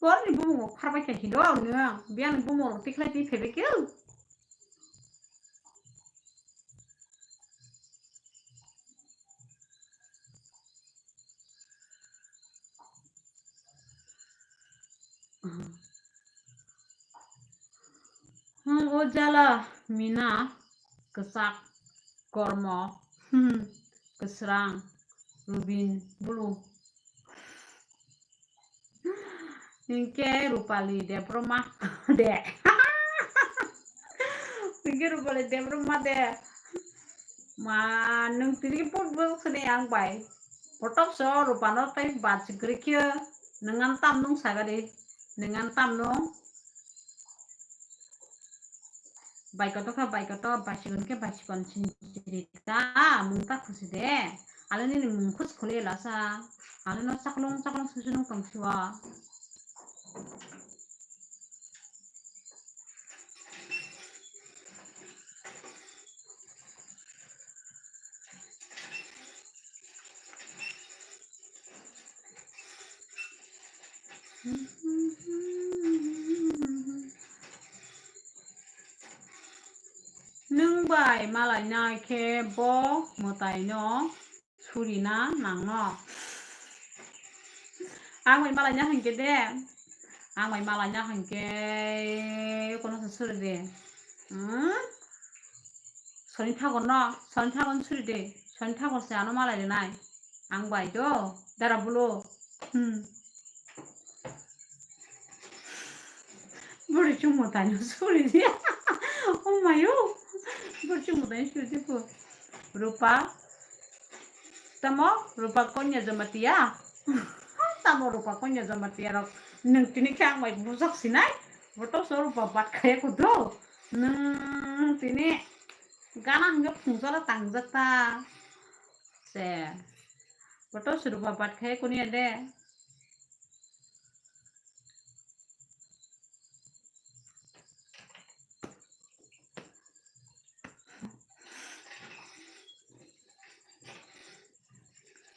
Boni bumung rok pharbai khe hino nang biang bumung rok tikhlai twi phaibai khe. Hmm, o jala mina kwchak kormo, hmm, kwsrang rubin bulu. Hinkhe Rupali Debbarma de. Hinkhe Rupali Debbarma de. Ma, nwng tini put bwswk sini ang bai. Kotok so Rupano tei bachigri khe nwng ang tam nung sagadi. Nwng ang tam nung. Bai koto kha, bai koto, baisikon khe baisikon sinchirita, mung ta khusi de. Ale nini mung khus khuli lasa. Ale no chaklong chaklong susu nung tong siwa. Nwng bai malainai khe bo mwtaino surina nangno. Ang bai malaina hinkhe de, ang bai malaina hinkhe kono se suri de. Hmm? Soni thagor no, soni thagor suri de, soni thagor se ano malai rinai. Ang bai do, dara bulo. Hmm. Buri chumbo taino suri de. Oh my oh. Buri chumbo taino suri de po. Rupa. Tamo Rupa Konya Jamatia. Tamo Rupa Konya Jamatia rok. Nwng tini khe ang bai bujak sinai. Boto so Rupa bat khaya kudo. Nwng tini gana hingga phungsola tangjak ta. Se. Boto so Rupa bat khaya kunia de.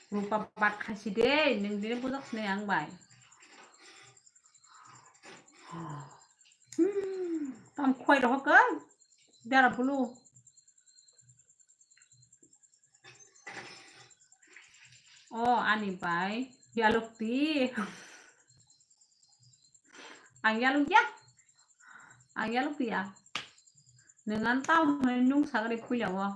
Rupa bat khaisi de, nwng dini bujak sinai ang bai. Hmm, tam khwai rohok ka, dara bulu. O, ani bai, yaluk ti. Ang yaluk ya. Ang yaluk ya. Nwng ang tamo hwnwi nung sagri puila o.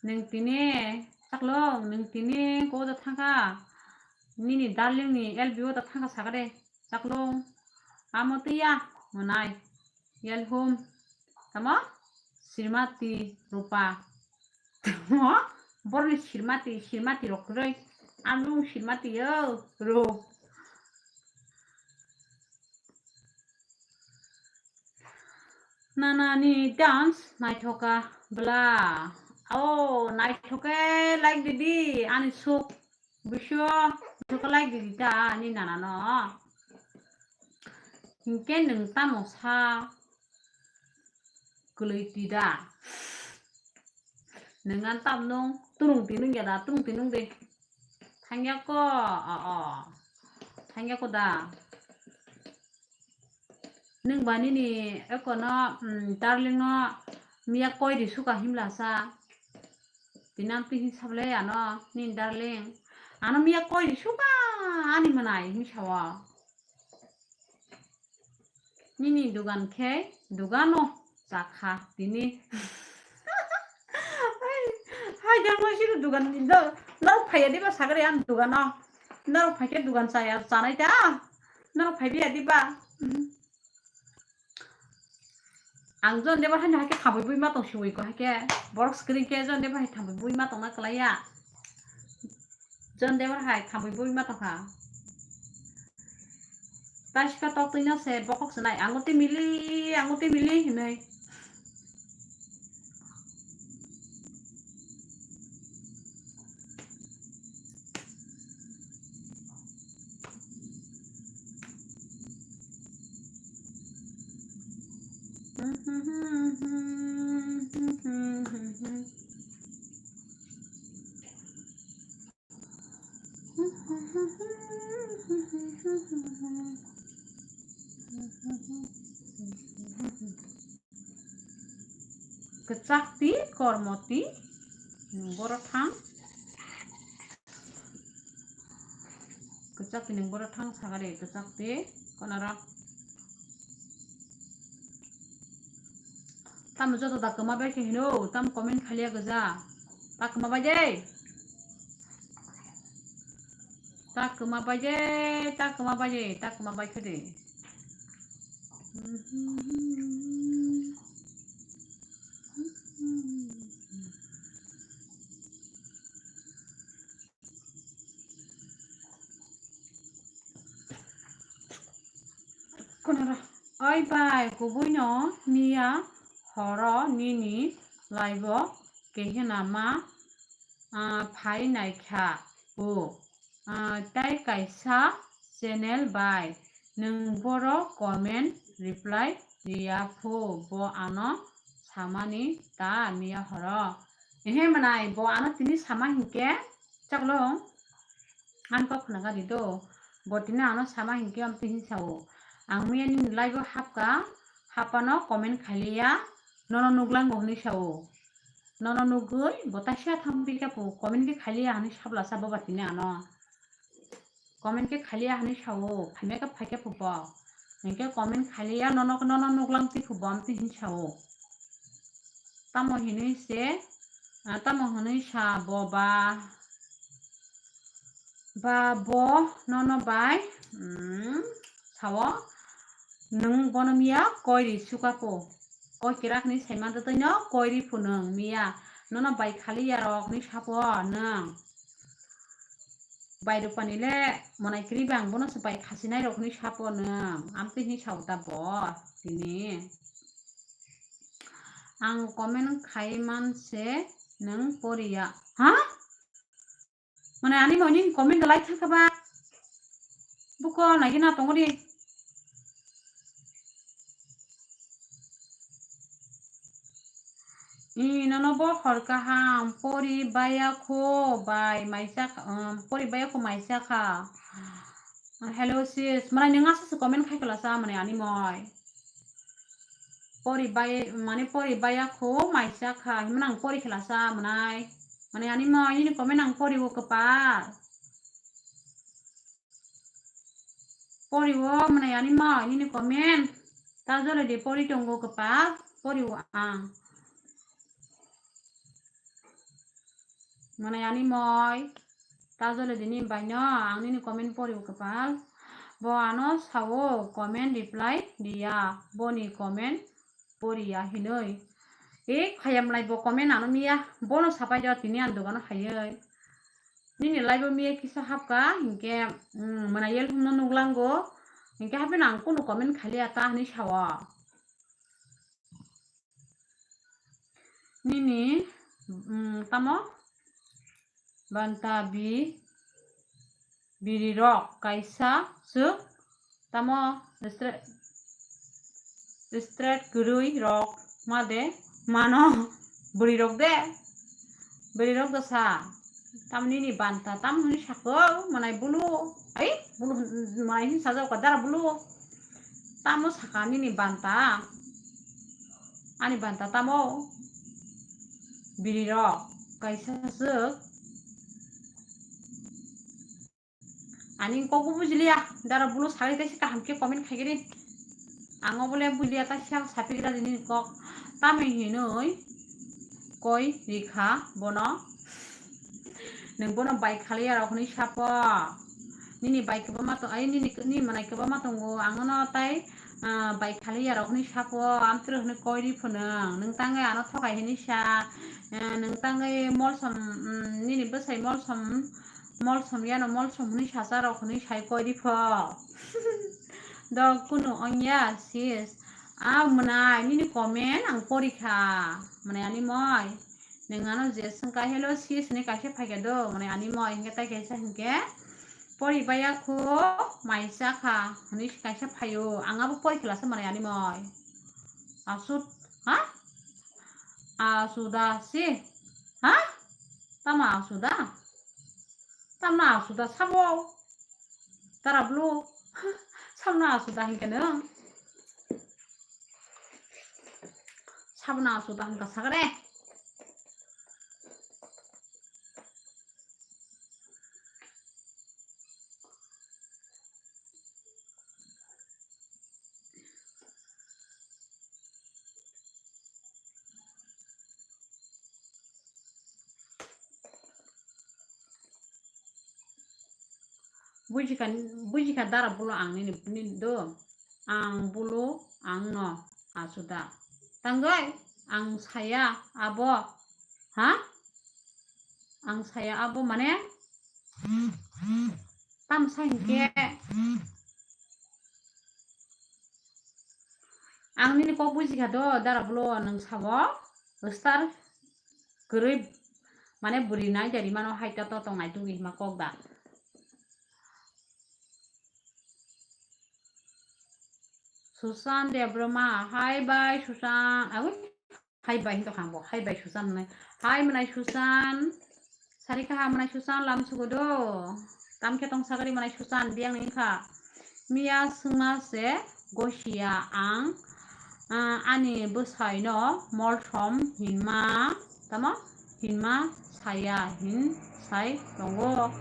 Nwng tini, chaklong, nwng tini ko da thangkha. Nini darling ni L B O da thangkha sagade. Chaklong, amo twiya, mwnai. Yalhum, tamo? Srimati Rupa. Tamo? Borni Srimati, Srimati rok kwrwi. Amlung Srimati yo, ro. Nanani dance naithoka bla. Oh, naithoke like didi, ani suk. Buso, buso like didi ta, ani nanano. Hinkhe nwng tamo sa kwlwi tida. Nwng ang tam nung, tunung tinung ya da, tunung tinung de. Thangya ko, o, o. Thangya ko da. Nwng ba nini eko no, mm, darling no miya koi di suka himla sa. Tinang twi hin sable ano, nini darling. Ano miya koi di suka ani manai himsa o. Nini dugan khe dugano chakha tini. Hai, hai, jang no siro dugan ni do. Norok phaiya diba sagre ang dugano. Norok phaikhe dugan chaya chanai ta. Norok phaibiya diba. Ang jon deba hai no hai khe thambai bui ma tong siwi ko hai khe. Borok screen khe jon deba hai thambai bui ma tong na kwlaiya. Jon deba hai thambai bui ma tong kha. Taisika tok twi no se bokhok se nai, anguti mili, anguti mili hinwi. Kwchakti kormoti, hmm, boro thang. Kwchakti ning boro thang sagari, kwchakti konara. Tamo joto da kwma bai khe hino, tamo comment khaliya gwja. Ta kwma bai de. Ta kwma bai de, ta kwma bai de, ta kwma bai khe de. Oi bai, kubuino miya horo nini live-o kehena ma, ah, phai naikha o. Ah, tai kaisa channel bai nwng boro comment reply riya pho, bo ano samani ta miya horo. Ehe manai, bo ano tini sama hinkhe chaklo. Ang kok khna gari do. Bo tini ano sama hinkhe amtwi hin sao. Ang miya nini live-o hapka, hapano comment khailiya, nono nuklango hwnwi sao. Nono nugwi bo taisa thang pika po, comment khe khailiya hwnwi sablasa boba tini ano. Comment khe khailiya hwnwi sao, phaimya khe phaikhe phubo. Hinkhe comment khailiya, nono, nono nuklang twi phubo amtwi hin sao. Tamo hinwi se, ah, tamo hwnwi sa bo ba, ba bo nono bai, mm, sao, nwng bono miya koi ri suka po. Koi kirak ni saima dotoi no koi ri phu nwng miya. Nono bai khaliya rok ni sapo nwng. Bai rupani le monai kiri bang bono se bai khasinai rok ni sapo nwng. Amtwi hin sao ta bo tini. Ang comment khai man se nwng poriya. Ha? Mane ani mo nini comment da like thangkha ba. Buko nagi na tongori. Ino no bo hor kaham pori baya kho bai maisa kha, um, pori baya kho maisa kha. Hello sis, mane nwng asa se comment khai kala sa mane ani moi. Pori bai, mane pori baya kho maisa kha, himna ang pori khala sa manai. Mane ani mo, ini comment ang pori o kwpal. Pori o, mane ani mo, ini comment. Ta jole de pori tongo kwpal, pori o ang. Mane ani moi, ta jole dini bai no, ang nini comment pori o kwpal. Bo ano sao comment reply diya, boni comment poriya hinoi. E khayam lai bo comment ano miya, bono sapai do tini ang dogano hayoi. Nini live o miya kisa hapka, hinkhe, mm, mane yel humno nuklango, hinkhe hapheno ang kunu comment khaliya ta hinui sao. Nini, mm, tamo? Banta bi, biri rok kaisa swk tamo stre-, straight kwrwi rok ma de mano bwrwi rok de, bwrwi rok de sa. Tamni ni banta tam hwnwi sako, manai bulu. Ai, bulu hwn-, manai hwn sajak ka dara bulu. Tamo saka nini banta. Ani banta tamo. Biri rok kaisa swk. Ani kok bo bujiliya. Dara bulu sari tei kaham khe comment khaigiri. Ang o bole bulia ta siya sapigra dini kok. Tamni hinoi koi rikha bono. Nwng bono bai khaliya rok hinui sapo. Nini bai kwbangma tong, ai nini, nini manai kwbangma tongo. Ang no tai, ah, bai khaliya rok hinui sapo. Amtwrwk hinui koi ri phunung. Nwng tangwi ano thokai hinui sa. Ah, nwng tangwi molsom, mm, nini bwsai molsom, molsom yano molsom hinui sasa rok hinui sai koi ri pho. Dok kunu ongya sis. Ah, mwnai, nini comment ang pori kha. Mwnai ani moi. Nwng ano je swngkha, "Hello sis," hinui kaisa phaikha do. Mwnai ani moi hinkhe tai kaisa hinkhe, "Pori baya kho, maisa kha," hinui kaisa phaio. Ang abo pori khlasa mwnai ani moi. Asut, ha? Asuda si. Ha? Tamo asuda? Tamno asuda sabo? Dara bulu. Samno asuda hinkhe nwng. Sabna suda hangka sagare. Bujikha, bujikha dara bulo ang nini, nini do. Ang bulo ang no asuda. Tangoi ang saya abo. Ha? Ang saya abo mane? Tam sa hinkhe. Ang nini kok bujikha do, dara bulo nwng sabo star kwrwi, mane bwrwi nai dari mano hai ta to tong nai tungwi hima kok da. Susan Debbarma, hai bai Susan, agwi. Hai bai hinto khambo, hai bai Susan mwnai. Hai mwnai Susan. Sari kaha mwnai Susan lam sugo do. Tam khe tong sagari mwnai Susan, biyang ni kha. Miya swngma se gosia ang, ah, ani bwsai no molsom hinma, tamo hinma saya hin sai tongo.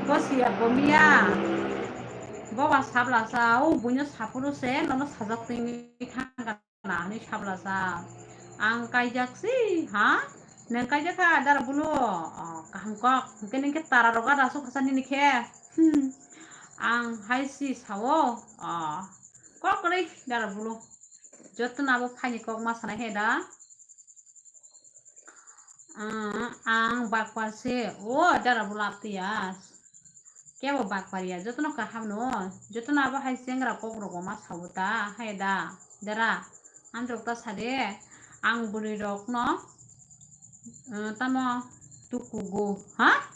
Gosia bo miya. Boba sabla sa, o buino sapuru se, nono sajak twi thang. Nani sabla sa. Ang kaijak si, ha? Nang kaijak kha, dara bulo. Oh, kaham kok. Hingke ningke tara roga da sok kasa nini khe. Hmm. Ang hai si sao. Oh. Kok ri, dara bulo. Joto na bo phaini kok ma sanai he da. Ah, ang bakpar se. O, dara bulo aptiya. Kebo bakpar ya, jotono kaham no, jotono abo hai chengra kok rogo ma sao ta, hai da, dara, androk ta sade, ang bwrwi rok no, eh, tamo tukugo, ha?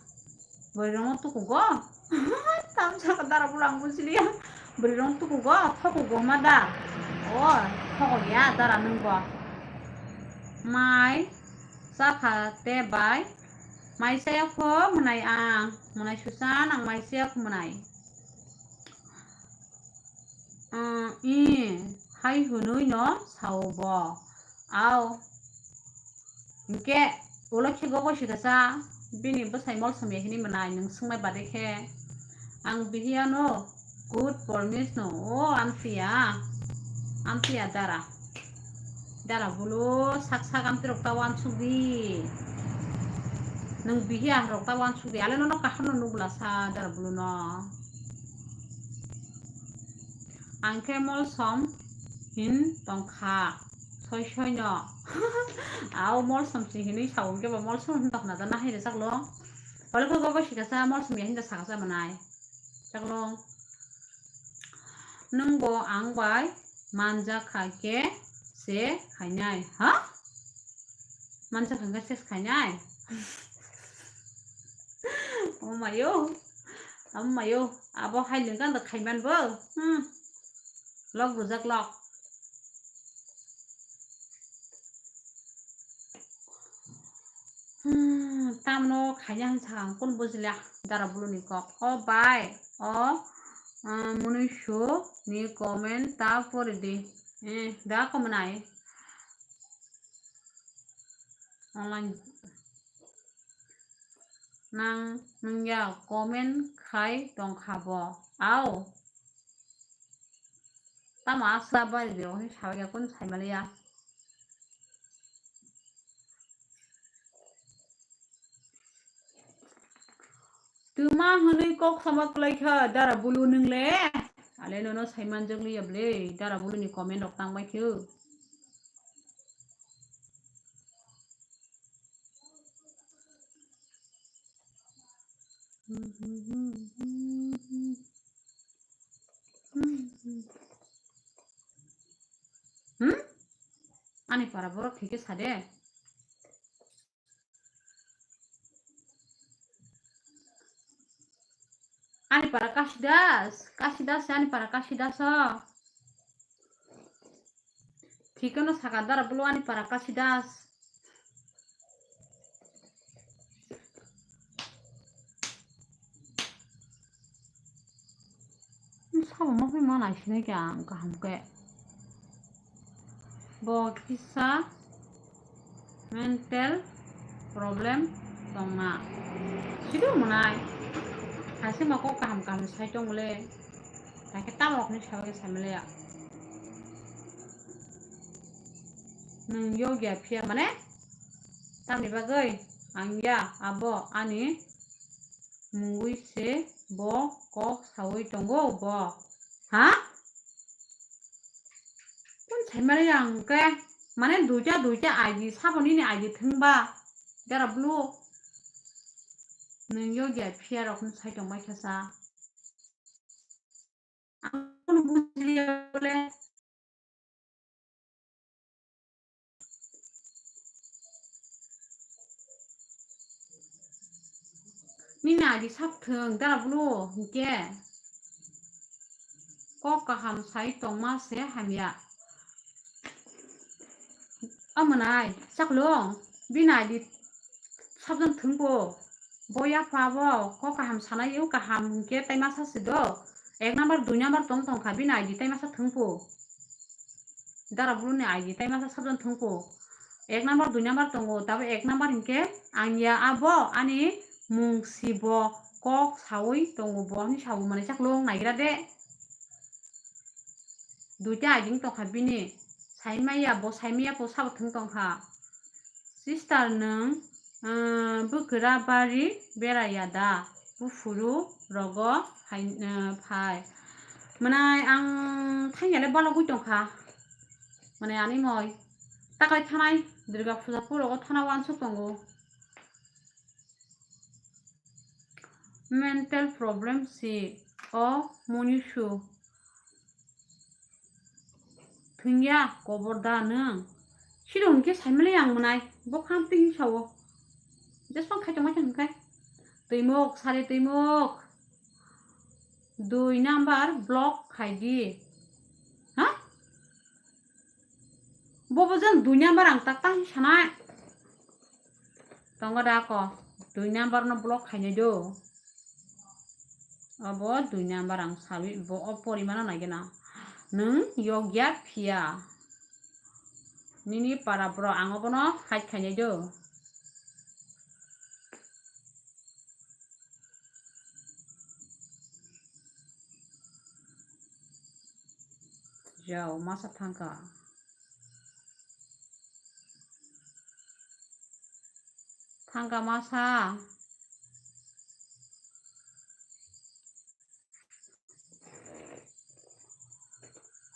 Bwrwi rok no tukugo? Tam sa dara bulo ang bujiliya, bwrwi rok no tukugo, thokugo ma da? O, thokok ya, dara nwng bo. Mai, chakha te bai, Mai saya kho mwnai ang, mwnai Susan ang mai saya kho mwnai. Ang i hai hwnwi no sao bo. Ao. Hingke ulo khe gogo sikasa bini bwsai mol somya hini mwnai nwng swngmai bade khe. Ang bihiya no Good promise no, o amtiya, amtiya dara. Dara bulu sak sak amti rok ta wansuk di. Nwng bihiya rok ta wansuk di. Ale nono kaham no nugla sa dara bulu no. Ang khe molsom hin tongkha. Soi soi no. Au molsom si hinwi sa hwnkhe bo molsom hin tongna da na hai rwchak lo. Ole khe gogo sikasa molsom ya hin da sakasa manai. Chaklo. Nwng bo ang bai manjak kha khe se khainai, ha? Manjak kha khe se khainai? Oh mayo. Am mayo. Abo hai nwng kan da khaiman bo. Hmm. Lok bujak lok. Hmm, tamno khaina hinsa ang kun bujila dara bulu ni kok. O bai, o, ah, munuisu ni comment ta pori di. Eh, da komonai. Online. Nang, nang ya comment khai tong kha bo. Au. Tamo asla bari de, ohin sabai ya, kun sai maliya. Tuma hwnwi kok sama kwlai kha, dara bulu nwngle. Ale nono sai manjak liya ble, dara bulu ni comment rok tang bai khe. Hmm? Ani para borok thike sade. Ani para Kasidas, Kasidas, ani para Kasidas o. Thikeno saka dara bulu ani para Kasidas. Sabo ma phai ma naisinai khe ang kaham khe. Bo kisa mental problem tongna. Sido mwnai. Haise ma kok kaham kaham sai tong le. Haikhe tamo rok ni sabai sai male ya. Nwng yogya phiya mane? Tamni bagwi ang ya abo ani mungwi se bo kok sawi tongo bo. Ha? Kun saimali ang ke, mane duita duita I D sabo nini I D thwngba. Dara blu. Nwng yogya phiya rok no sai tongbai kha sa. Ang kun bujliya bole. Nini agi sap thwng dara bulu hinkhe kok kaham sai tongma se hamya. Amonai chaklong bini agi sabjang thwngbo bo yapha bo kok kaham sanai o kaham hinkhe tai masa se do. Ek number dui number tong tongkha bini agi tai masa thwngbo. Dara bulu ni agi tai masa sabjang thwngbo. Ek number dui number tongo, tabo ek number hinkhe ang ya abo ani mung si bo kok sawi tongo bo hinwi sawi mani chaklong naigra de. Duita agi wng tongkha bini. Saimaya bo saimaya po sabo thwng tongkha. Sister nwng, ah, bwkra bari beraya da? Buphuru rogo hai, ah, phai. Mwnai ang thangya le balogwi tongkha. Mwnai ani moi. Takai thanai Durga puja puro o thana wansuk tongo. Mental problem si o Monisu. Thwngya kobor da nwng. Siro hinkhe saimali ang mwnai. Bo kham twi hinwi sao. Jeswng khai tongmai thang hinkhe. Twimok, sari twimok. Dui number block khai di. Ha? Bobo jang dui number ang tak tang sanai. Tongo da ko. Dui number no block khainai do. Obo dui number ang sawi bo o porimano naigena. Nwng yogya phiya. Nini para bro ang obono hide khainai do. Jao masa thangka. Thangka masa.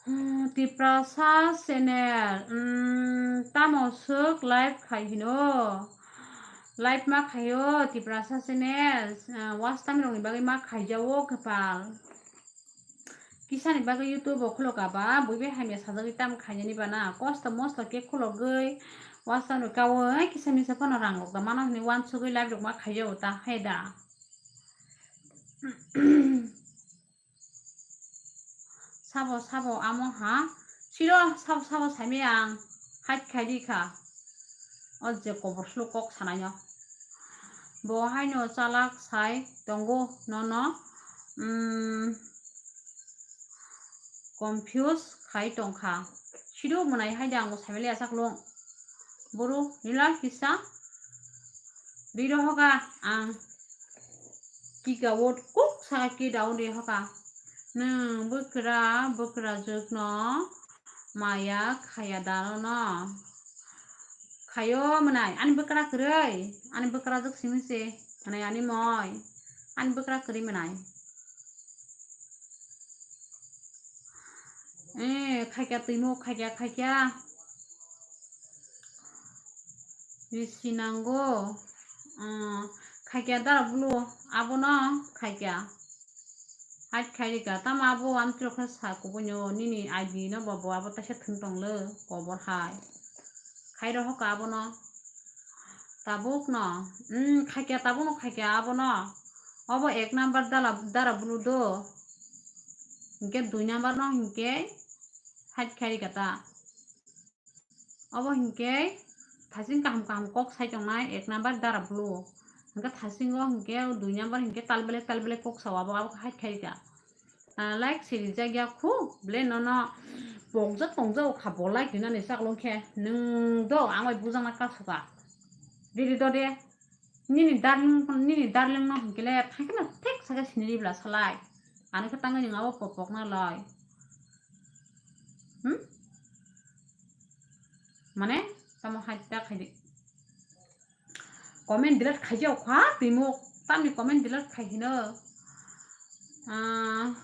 Hmm, Tiprasa channel, hmm, tamo swk live khai hino? Live ma khaio Tiprasa channel, ah, watch time rokni bagwi ma khaijao kwpal. Kisani bagwi YouTube o khulok aba, bui bai hamya sajagwi tam khainani bana, kosto mosto khe khulogwi, watch time rok kaui, kisa misa phano rang rok da mano hwnwi wansugwi live rok ma khaijao ta hai da. Sabo, sabo, amo ha? Siro, sabo, sabo, saimai ang. Hide khai di kha. O je kobor slo kok sanai no. Bo haino chalak sai tongo nono. Mm, confuse khai tongkha. Siro mwnai hai de ang bo saimali achaklung. Boro nila kisa. Ri rohoka ang. Kika word kuk saka ki daun ri hoka. Nwng bwkra, bwkrajwkno maya khaya dano no. Khayo mwnai, ani bwkra kwrwi, ani bwkrajwk simi se, mwnai ani moi, ani bwkra kwrwi mwnai. Eh, khaikya twimo, khaikya, khaikya. Risi nango. Ah, khaikya dara bulu, abono khaikya. Hide khai rika, tamo abo amtwrok khe sa kubunyo, nini I D no bobo abo taisa thwng tong le, kobor hai. Khai rohoka abono. Tabuk no, mm, khaikya tabuk no khaikya abono. Obo ek number dala, dara bulu do. Hinkhe dui number no hinkhe hide khai rika ta. Obo hinkhe thasing kaham kaham kok sai tongnai ek number dara bulu. Hinkhe thasingo hinkhe dui number hinkhe tal belek tal belek kok sao abo, abo hai khai rika. Ah, like si rijak ya khu ble nono Pongjak pongjak o kha bo like rinani chaklong khe nwng do ang bai bujakna kasoka. Riri do de. Nini darling, nini darling no hwnkhe le thangkheno thik saka sini ribla salai. Ano khe tangwi nwng abo pok pokna loi. Hmm? Mane tamo hai ta khaidi. Comment delete khaijak kha twi muk. Tamni comment delete khai hino. Ah,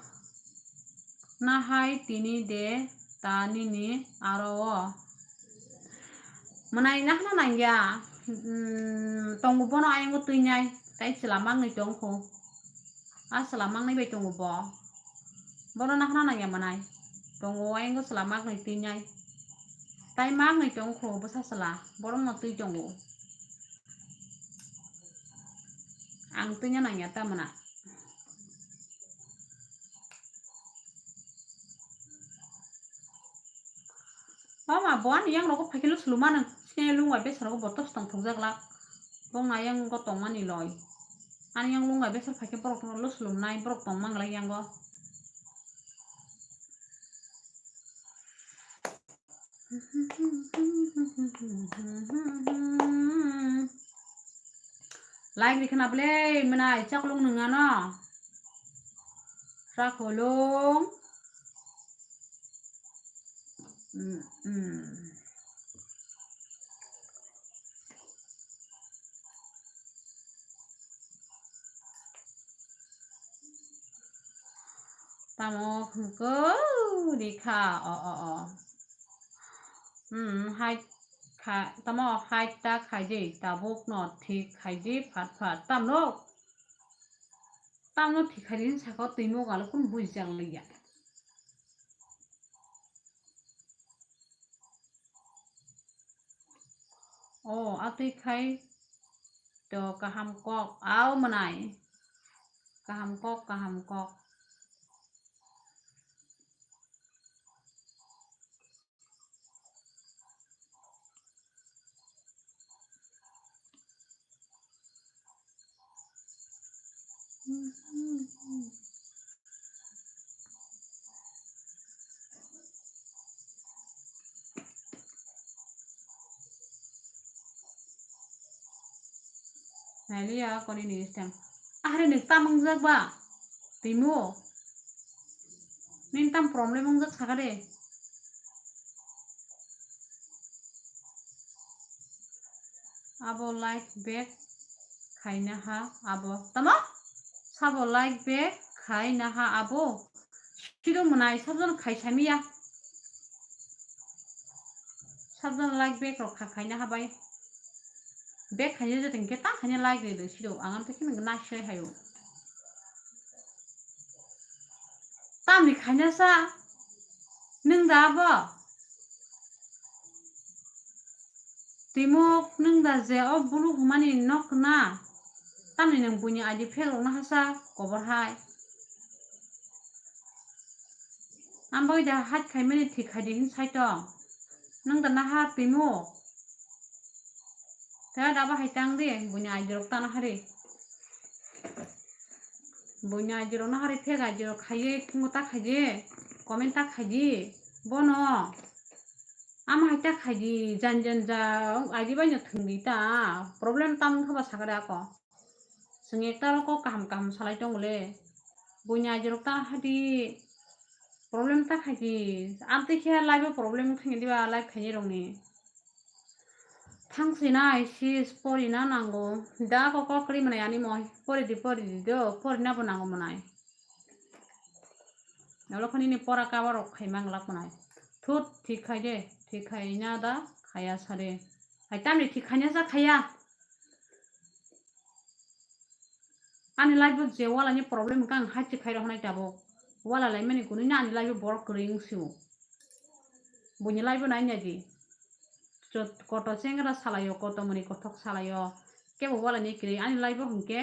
nahai tini de ta nini aro o. Mwnai nahana nangya. Hmm, tongo bono ayang twi nai. Tai chwla mangni tongkho. A chwla mangnai bai tongo bo. Bono nahana nangya mwnai. Tongo ayang chwla mangnai twi nai. Tai mangnai tongkho bwsa chwla. Borokno twi tongo. Ang twi nangya ta mwnai. O ma, bo ani yang rogo phaikhe lus lumano. Sini lung bai besar rogo botos tong thokjak lak. Bo nga yang go tongmani loi. Ani yang lung bai besar phaikhe borok no lus lumnai, borok tong mang lai yang go. Like rikha na ble mwnai chaklung nung ano. Chakolung. Mm, mm. Tamo hwnkhe rikha, o, o, o. Hmm, hai kha, tamo hai ta khaidi, tabuk no thik khaidi, phat phat. Tamno, tamno thik khaidi, saka twi mok alo kun bujak liya. O, atwi khai to kaham kok, au mwnai. Kaham kok, kaham kok. Nailiya koni ni stem. Ahre nwng tam wngjak ba? Timo. Nini tam problem wngjak saka de. Abo like back khaina ha abo. Tamo? Sabo like back khaina ha abo. Sido mwnai sabjon khai samiya. Sabjon like back rok kha khaina ha bai. Back khaina jotong khe ta khaina like de sido. Ang am te khe nang na sai hayo. Tamni khaina sa. Nwng da abo. Timuk nwng da je o bulu humani nok na. Tamni nwng buini aji phek rok na hasa kobor hai. Ang bai da haj khaimani thik khai di hin sai tong. Nwng da naha Timuk. Te da ba hai tang di buini aji rok ta na hari. Buini aji rok na hari phek aji rok khai ye kungo ta khai di. Comment ta khai di. Bono. Ama hai ta khai di, jan jan ja, aidi bai no thwng di ta, problem tam wngkha ba sakha de ako. Chwng ekta rok kok kaham kaham salai tongo le. Buini aidi rok ta hai di, problem ta khai di. Amtwi khe life o problem wngkha di ba, life khaini rok ni. Thang si nai sis, pori na nango. Da kok kok kri mwnai ani moi, pori di, pori di do, pori na bo nango mwnai. Olo khani ni pora cover rok khai mang lak mwnai. Thut, thik khai de, thik khai na da, khaya sa de. Hai tamni thik khai na sa khaya. Ani life o je wala ni problem wngkha ang hai se khai rok nai tabuk. Wala lai mani kunu na ani life o borok kwrwi wng sio. Buini life o nai nai di. Chot-, koto chengra salaio, koto mani kothok salaio. Kebo wala ni kwrwi ani life o hwnkhe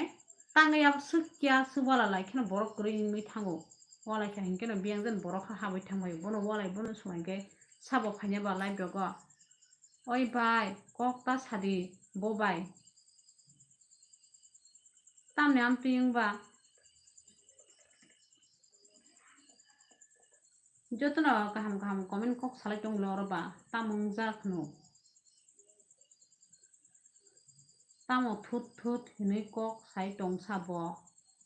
tangwi abo swk ya swk wala lai kheno borok kwrwi wngwi thango. Wala khe hwnkhe no biyang jen borok kha habwi thangbai bono walai bono swngwi khe sabo khaina ba life rogo. Oi bai, kok ta sadi, bo bai. Tamni amtwi wngba. Jotono kaham kaham comment kok salai tong le oro ba, tamo wngjak hwno. Tamo thut thut hinwi kok sai tong sa bo.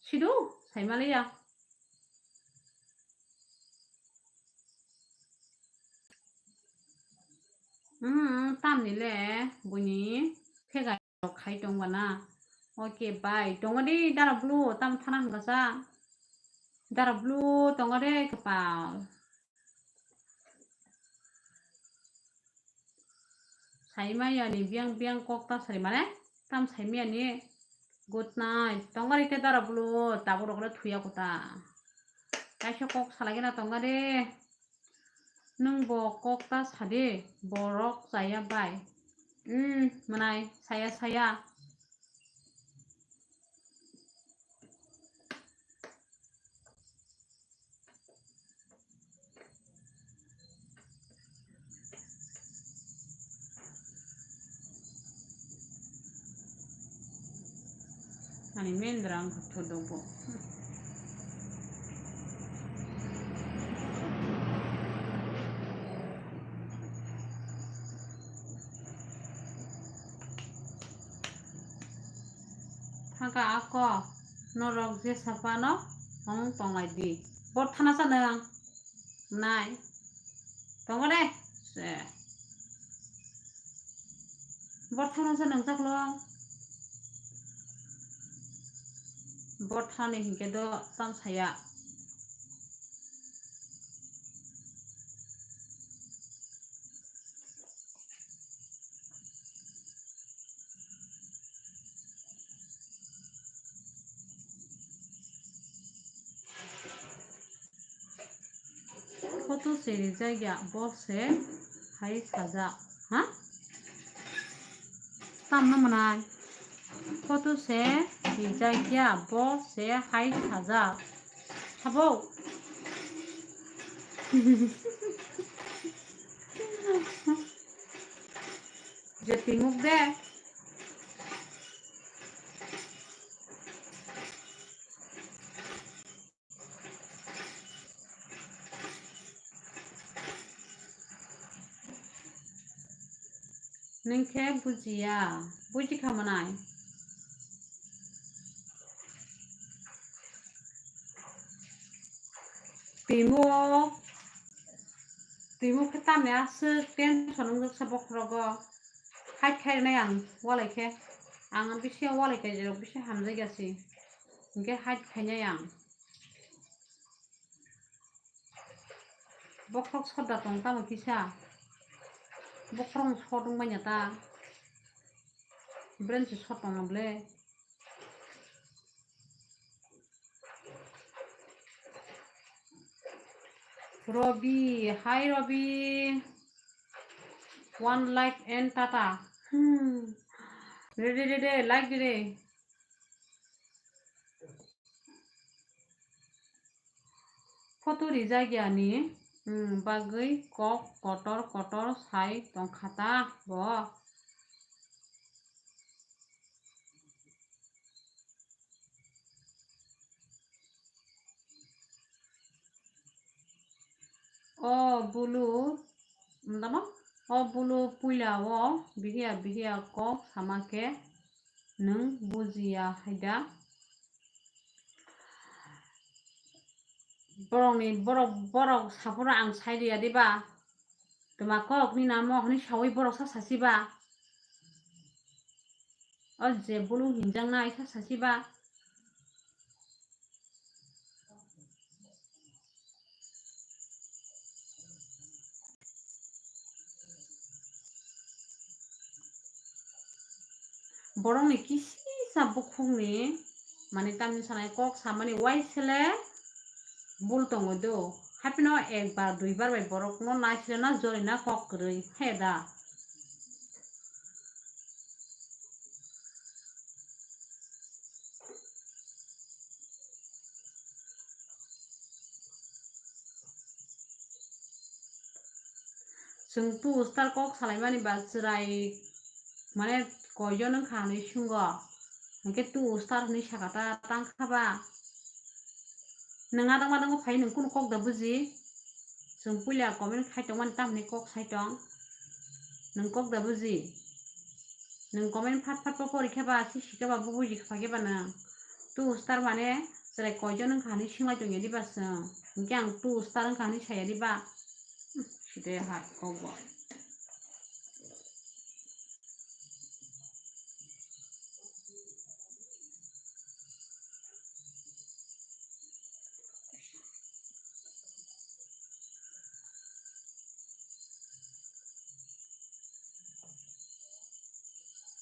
Sidu, sai maliya. Hmm, tamni le buini thegai rok khai tong bana. Okay, bye. Tongo de dara blu, tam thana hwnkha sa. Dara blu tongo de kwpal. Saimaya ni biang biang kok ta sari mane, tam saimaya ni. Good night. Tongari te dara bulu, tabuk rok le thuya kuta. Kaisa kok salai gana tongari. Nwng bo kok ta sadi, borok chaya bai. Hmm, mwnai, saya, saya. Ani mendra ang thodo bo. Thangka ako norok jesa phano hong tonglai di. Bor thana sa nwng nai tongo de. Se. Bor thana sa nwng chaklo. Bor thani hinkhe do tam saya. Photo se rijak ya, bo se hai sajak. Ha? Tamno mwnai? Photo se rijak ya, bo se hai sajak. Sabo? Je timuk de. Nwng khe bujiya, buji kha mwnai? Timo, timo khe tamni aswk tension wngjak sa bokhorogo. Hait khainai ang walai khe. Ang bisi walai khe jerok bisi hamjak ya se. Hinkhe hait khainai ang. Bokhorok sodda tong tamo kisa. Bokhorok sodong manya ta. Bren se sod tong ble. Robi, hi Robi. One like and tata. Hmm. Re, re, re, re, like re. Photo rijak ya ni, hmm, bagwi kok kotor kotor sai tongkha ta bo. O bulu, tamo? O bulu puila o bihiya bihiya kok sama khe nwng bujiya hai da? Borokni, borok, borok saphuru ang sai riya diba? Tuma kok ni namo hwnwi sawi borok sa sasiba? O je bulu hinjaknai sa sasiba? Borokni kisisa bukhukni, mane tamni sanai kok samani waisele bul tongo do. Haphino ekbar duibar bai borokno naisle na jorina kok kwrwi he da. Chwng tu star kok salaimani ba chwrai, mane koijon wngkha hinwi swngo, hinkhe tu star hinwi sakha ta tang kha ba? Nwng adang adang phai nwng kunu kok da buji? Nwng puila comment khai tongmani tamni kok sai tong. Nwng kok da buji. Nwng comment phat phat po pori khe ba, si si khe ba, bo buji kha khe ba nwng. Tu star mane chwrai koijon wngkha hinwi swngwi tongya diba chwng. Hinkhe ang tu star wngkha hinwi saya diba. Hmm, side hai kok bo.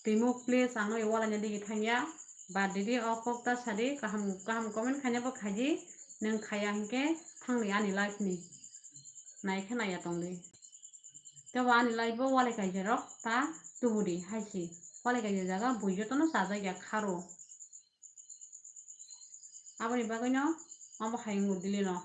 Timo please, ang no wala nya digi thangya. Bad didi, o kok ta sadi, kaham, kaham comment khaina bo khaidi, nwng khaya hinkhe thangni ani life ni. Nai khe naiya tongdi. Tebo ani life bo walai kaisa rok ta tubudi haisi. Walai kaisa jaga bui jotono chajakya kharo. Aboni bagwino abo hayung udilino.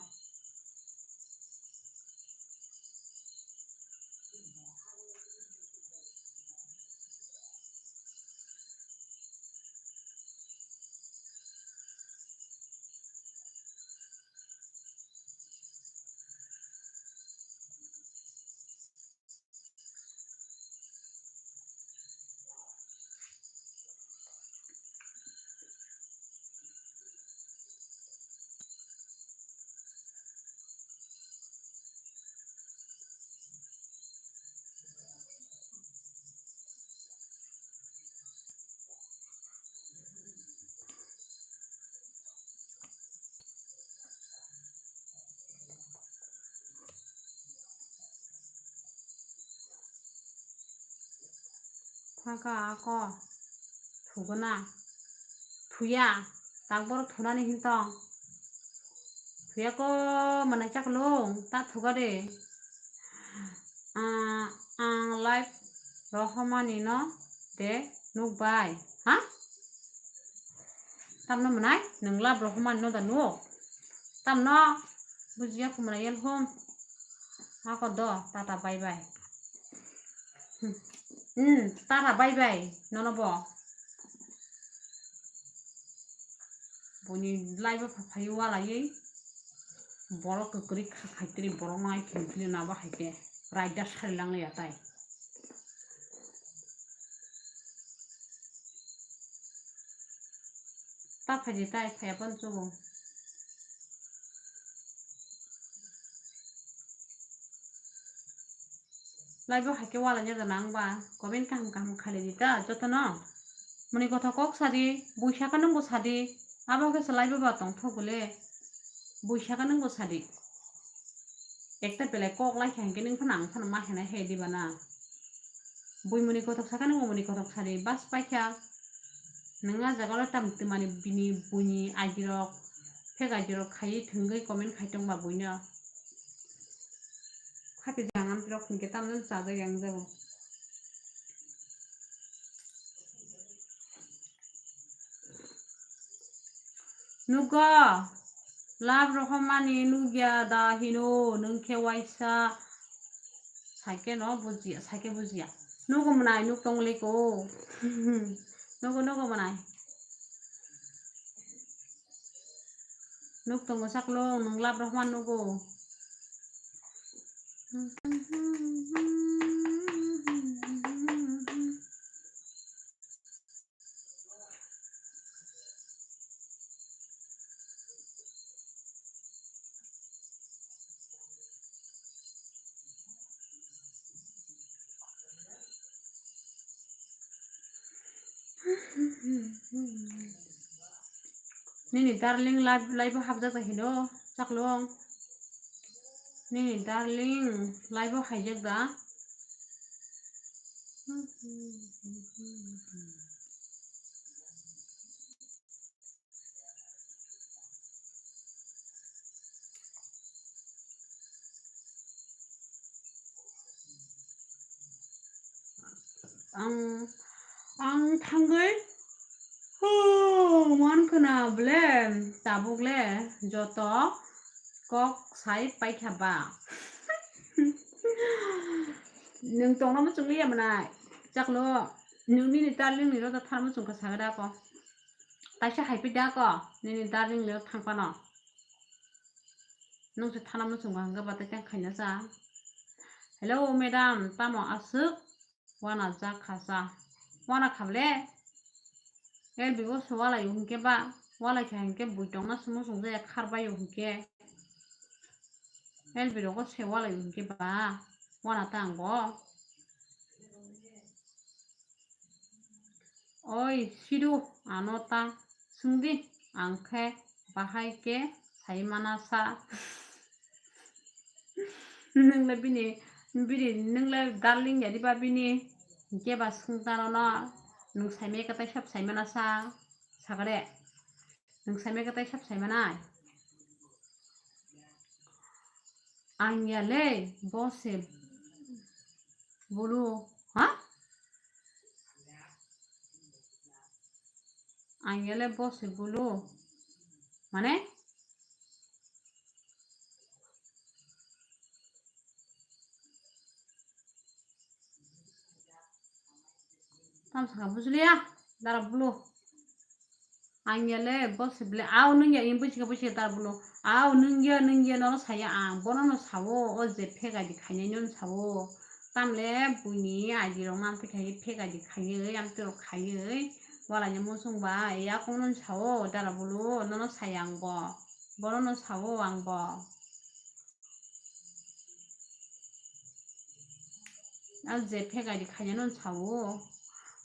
Thaka ako thugana thuya, takboro thunani hintong thuya ko manai chaklong ta thuga de. Ah, ang live rohormani no de nukbai, ha? Tamno mwnai? Nwng live rohormani no da nuk? Tamno bujiya khumra yel hum. Ako do, tata bye bye. Hmm, hmm, tata bye bye, nono bo. Boni live o phaphai walaiwi. Borok kwkrwi kha khaitri borok nai khimtri nabo hai khe raida sari lang ya tai. Ta phaidi tai phaya pon chugo. Live o hai khe wala nya da nang ba comment kaham kaham khalai di ta jotono. Muni kotha kok sadi, buisaka nungbo sadi, abo khe se live o ba tong thok bole. Buisaka nungbo sadi. Ekta belai kok lai kha hinkhe nung phano ang phano ma hena he diba na. Bui muni kothok saka nung muni kothok sari bas paikha. Nung a jaga o tam twmani bini buini aidi rok, fake aidi rok khaiwi thwngwi comment khai tong ba buino. Khati jangan rok hinkhe tamno chajak yang jago. Nugo, lab rohormani nugya da hino, nung khe waisa. Saike no bujiya, saike bujiya. Nugo mwnai, nuk tong liko. Nugo, nugo mwnai. Nuk tongo chaklong, nung lab rohorman nugo. Nini darling live, live o hapjak da hino, chaklong. Nini darling live o haijak da. Ang, ang thangwi, oh, man khna ble, tabuk le joto kok sai paikha ba. Nwng tongna muchung liya mwnai, chaklo, nwng nini darling ni roda thar muchung kha saga da ko. Taisa hai pi da ko, nini darling le thang phano. Nwng se thana muchungo hwnkhe batai tang khaina cha. Hello madam, tamo aswk? Wana jak kha cha. Wana kha bole? L B o se walai o hwnkhe ba? Walai kha hwnkhe bui tongna se muchung jaya khar bai o hwnkhe. L B rogo se walai o hwnkhe ba? Wana ta ang bo. Oi, sidu, ano ta swngdi, ang khe bahai khe sai mana sa. Nwng le bini, bini, nwng le darling ya diba bini? Hinkhe ba swng ta nono, nwng sai me kwtai sab sai mana sa, sakare. Nwng sai me kwtai sab sai manai. Ang ya le, bo se bulu, ha? Ang ya le bo se bulu. Mane? Tam saka bujliya, dara bulu. Ang ya le bo se bile, au nwng ya, in bujiga bujiga dara bulu. Au nwng ya, nwng ya, nono saya ang, bono no sawo, o je phega di khainai nono sawo. Tamle buini aji rok nam twi khai phega di khaiwi, amtwi rok khaiwi, walai ni muchung ba, ya kung nono sawo, dara bulu, nono saya ang bo. Bono no sawo ang bo. Ang je phega di khainai no sawo.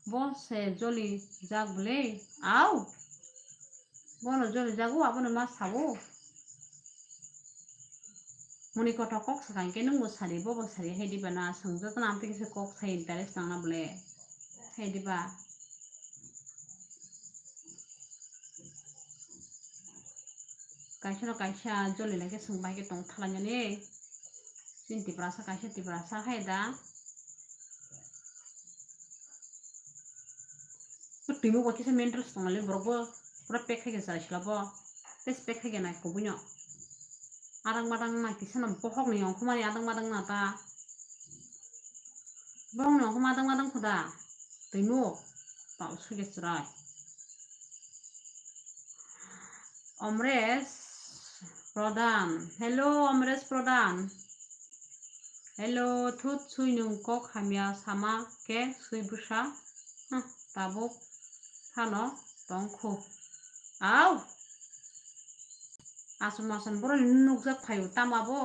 Bo se joli jak bwle. Au. Bono joli jago, abono ma sawo. Muni kothok kok sakha hinkhe nwngbo sari, bobo sari, hai diba na? Swng jotono amtwi kisa kok sai interest nangna bwle. Hai diba? Kaisa no kaisa joli naikhe swng bai khe tong thalai nani. Chini Tiprasa kaisa Tiprasa hai da. Bo twimo bo kisa mental tongmani borok bo pura pek khai khe chai sila bo. Tei pek khai khe nai kubui no. Adang madang na kisa no bohok ni ongkhormani adang madang na ta. Borok ni ongkhorma adang madang kho da. Twimo. Tao sui khe chwrai. Omresh Pradhan. Hello, Omresh Pradhan. Hello, thut sui nwng kok hamya sama khe sui bwsa. Huh, tabuk phano tong khu. Au! Aswk maswk borok ni nukjak phaio tamo abo.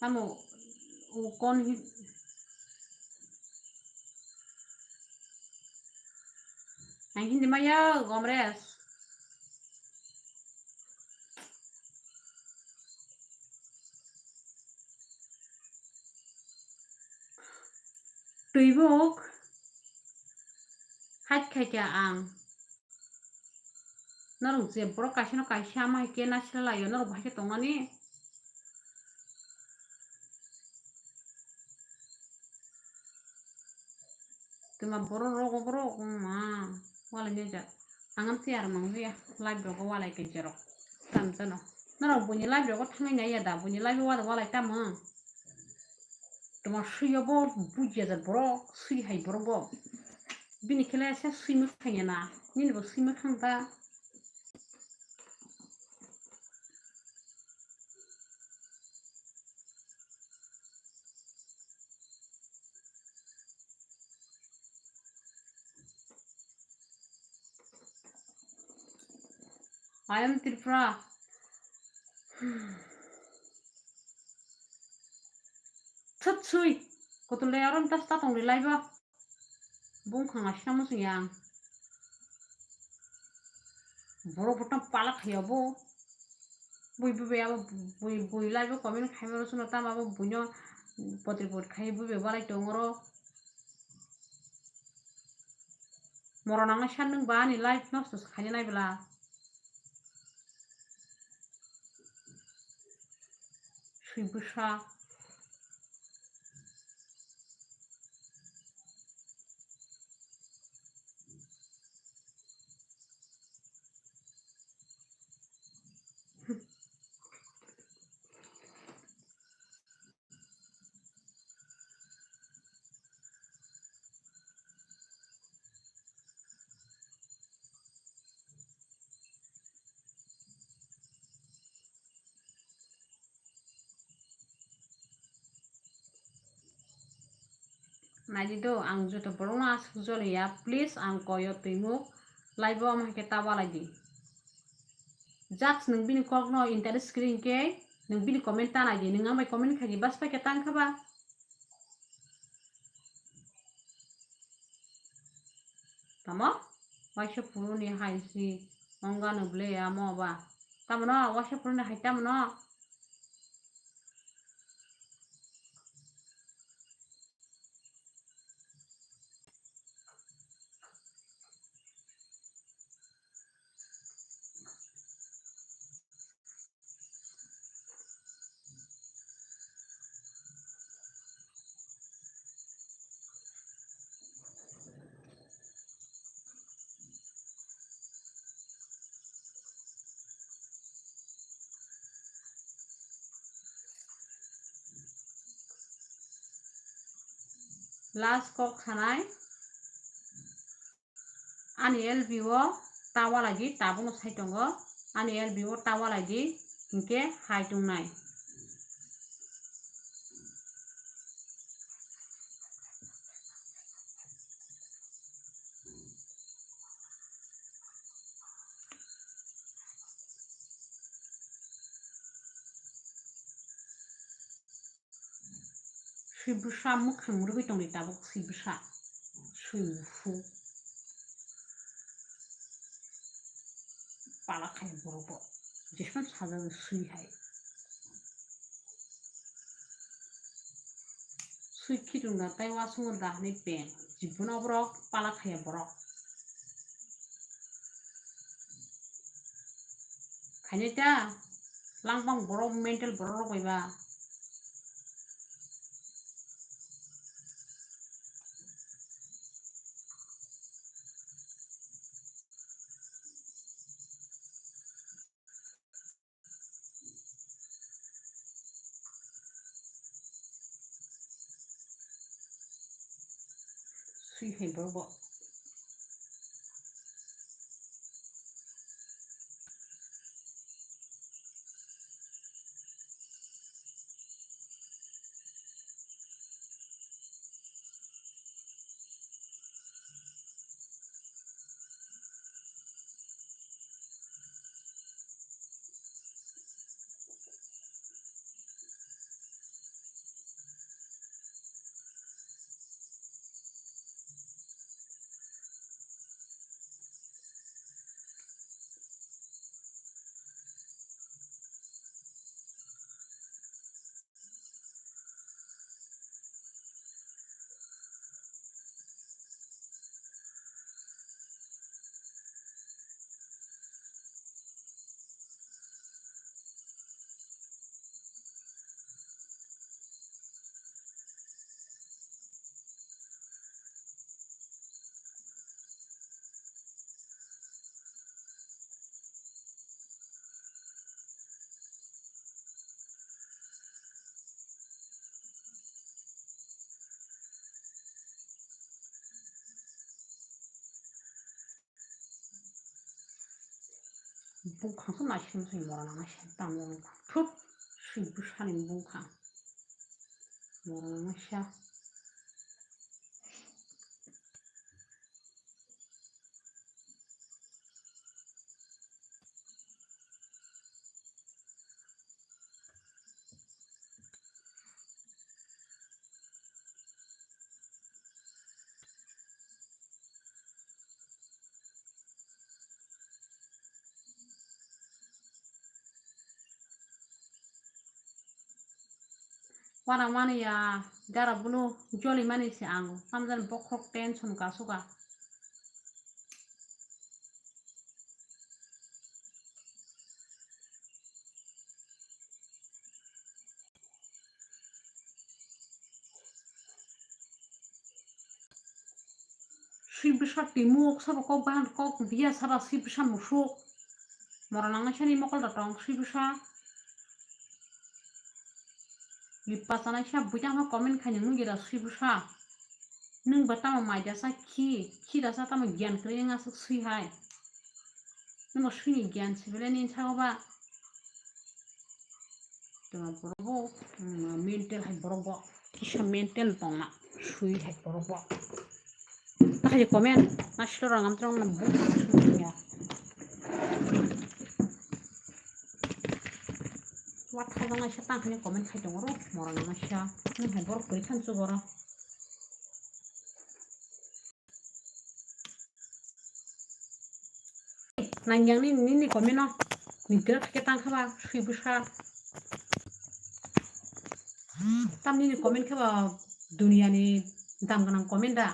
Tamo o kon hi-, ang hindi maya gomres. Twibuk hait khaikha ang. Norok je borok kaisa no kaisa ama hai khe nasila laio, norok bo hai khe tongmani. Twma borok rogo borok, ma, walai nai jak. Ang am tiyar mang ya, live rogo walai khe jerok. Tam jano. Norok buini live rogo thangwi nai ya da, buini live o walai walai tamo. Toma sui obo buji ajar borok, sui hai borok bo. Bini khe le se sui mwkhang ya na, nini bo sui mwkhang ta. I am Tripura. Thut sui. Kutul le aron tas ta tong rilai ba. Bung khang asina mo sing yang. Borok bo tang palak hai abo. Bui bui bai abo bui bui live o comment khaima rw swngo tamo abo buino potri pot khai bui bai walai tongoro. Moro nangma san nwng ba ani live nosto khaina nai bwla. Sui bwsa. Naidi do, ang joto borokno aswk joliya, please ang koyo twimuk live o ama hai khe ta walai di. Just nwng bini kokno interest kwrwi hinkhe nwng bini comment ta nai di, nwng ang bai comment khai di, bas pai khe ta wngkha ba. Tamo? Waisa phuruni hai si ongano ble amo ba. Tamo no? Waisa phuruni hai tamo no? Last kok sanai. Ani L B o ta walai di, tabukno sai tongo. Ani L B o ta walai di, hinkhe hai tongnai. Swi bwsa mwkhang rwgwi tongdi tabuk, swi bwsa, swi musu. Pala khai borok bo. Jesmano sajagwi swi hai. Swi khitung da tai uasungo da hwnwi peng. Jibono borok pala khaiya borok. Khainai ta, langbang borok, mental borok rok bai ba. Swi hai borok bo. Bwkhang khe naising naising mora nang naising tamo wngkha. Thut, swi bwsani bwkhang. Mora nang naisa. Wana mani ya, gara bulu joli mani se ang, tamjani bokhok tension kasu ka. Swi bwsa twi muk sabo kok bahan kok biya saba swi bwsa musuk. Mora nang naisani mokol da tong swi bwsa. Lipa chanai sa buitang ha comment khaini nung gira swi bwsa. Nung ba tamo mai da sa khi, khi da sa tamo gyan kwrwi wng aswk swi hai. Nung ba swini gyan sibele nin sago ba. Tuma borok bo, mm, mental hai borok bo. Kisa mental tongma. Ui hai borok bo. Takhai comment nasilo rang amtrong na bu. Wat khajang aisa tang khani comment khai tongo ro morang naisa. Nung hai borok kwrwi khan chugoro. Nangyang ni nini comment no. Ni grak khe tang khaba sui bwsa. Tam nini comment khaba duniya ni dam gwnang comment da.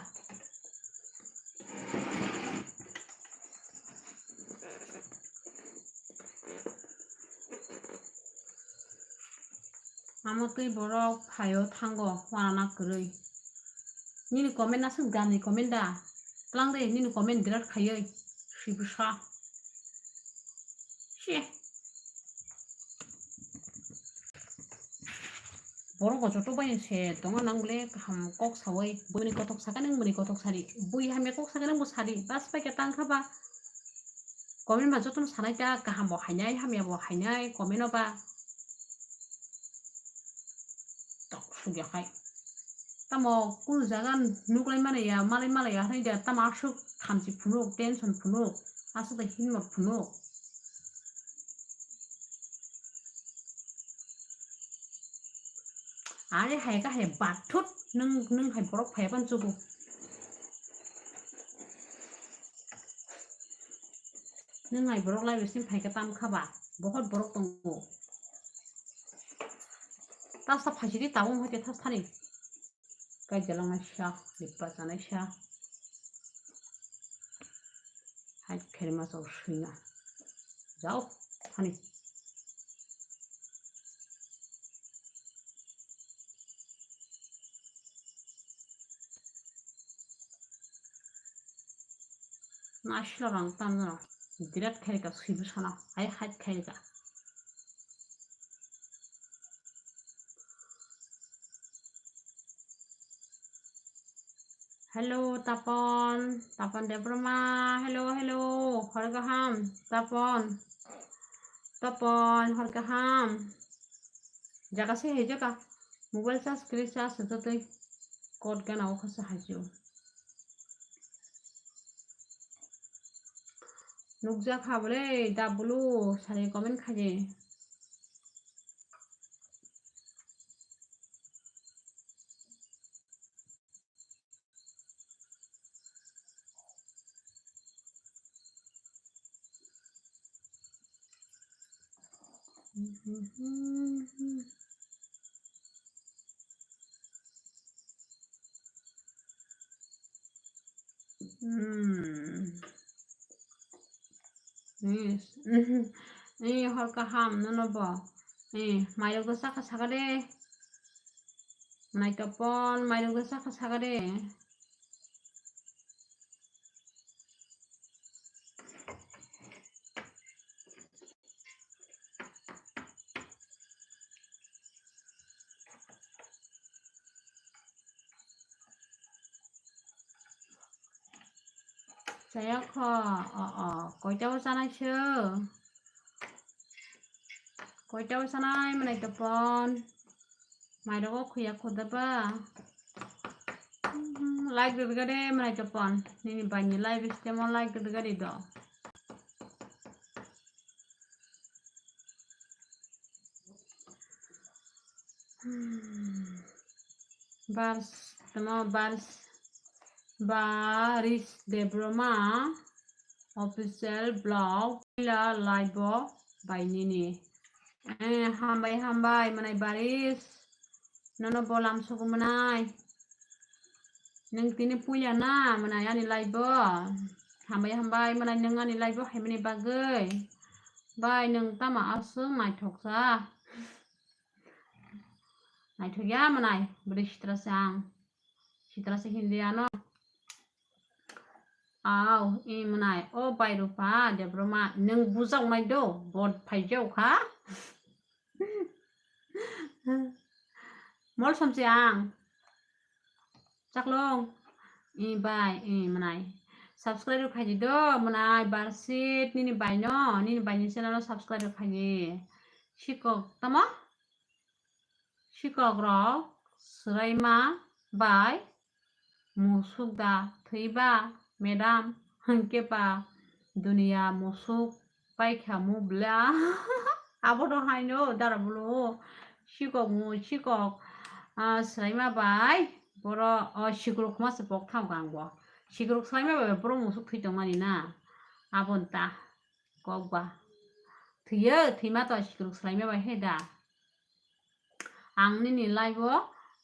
Amo twi borok phaio thango wanana kwrwi. Nini comment aswk dam ni comment da? Twlang de nini comment delete khaiwi sui bwsa. Shi. Borok bo joto bai se tongo nang bole kaham kok sawi bwini kothok saka nang bwini kothok sari bui hamya kok saka nang bo sari bas bai khe tang kha ba. Comment ma jotono sanai ta, kaham bo hainai, hamya bo hainai, comment o ba. Tok sugya khai. Tamo kunu jaga nuklai mani ya, malai malai ya, hai da, tamo aswk khamchi phunuk, tension phunuk, aswk da hinmor phunuk. Are hai ka hai bathut, nung, nung hai borok phai ban chubu. Nung hai borok lai bising phai ka tam kha ba, bohot borok tongo. Tasa phaisidi tabung hoite thas thani. Kai jalang naisa, lipa janaisa. Hai kherma chao swina. Jao, thani. Naisla rang tamo. Birat khairika swibu sana. Hai hai khairika. Hello, Tapon, Tapon Debbarma. Hello, hello. Hor kaham, Tapon. Tapon, hor kaham. Jaga se hai jaga. Mobile charge kiri charge se totoi. Kot gana o khasa hai jo. Nukjak ha bole, da bulu, sari comment khaje. Hmm. Yes. Eh, hor kaham, nono bo. Eh, mairok do saka saka de. Nai Tapon, mairok do saka saka de. Chaya kho, o, o, koita o chanai se? Koita o chanai manai Tapon? Mairok o khuya kho da ba? Like rwgade manai Tapon. Nini bai ni live stream o like rwgade do. Bars, tamo Bars, Baris Debbarma official vlog puila live o bai nini. Eh, hambai, hambai, manai Baris. Nono bolam sogo manai. Nung tini puila na manai ani live o. Hambai, hambai, manai nung ani live o haimani bagwi. Bai, nung tamo aswk naithok sa. Naithok ya manai, bwrwi sitra se ang. Sitra se hindi ano. Au, i manai, o bai Rupa Debbarma, nung bujak nai do, bot phai jau kha. Mol somsi ang. Chaklong. I bai, i manai. Subscribe khai di do, manai, Barsit, nini bai no, nini bai ni channel o subscribe khai di. Sikok, tamo? Sikok rok, swraima bai, musuk da thwiba, madam, hwnkhe ba duniya musuk paikha mu bla. Abono haino dara bolo sikok mu sikok, ah, swlaima bai boro, oh, sikruk ma se pok thang kang bo. Sikruk swlaima bai boro musuk thwi tongmani na. Abon ta kok ba. Thwiyo, thwima to sikruk swlaima bai he da. Ang nini live o,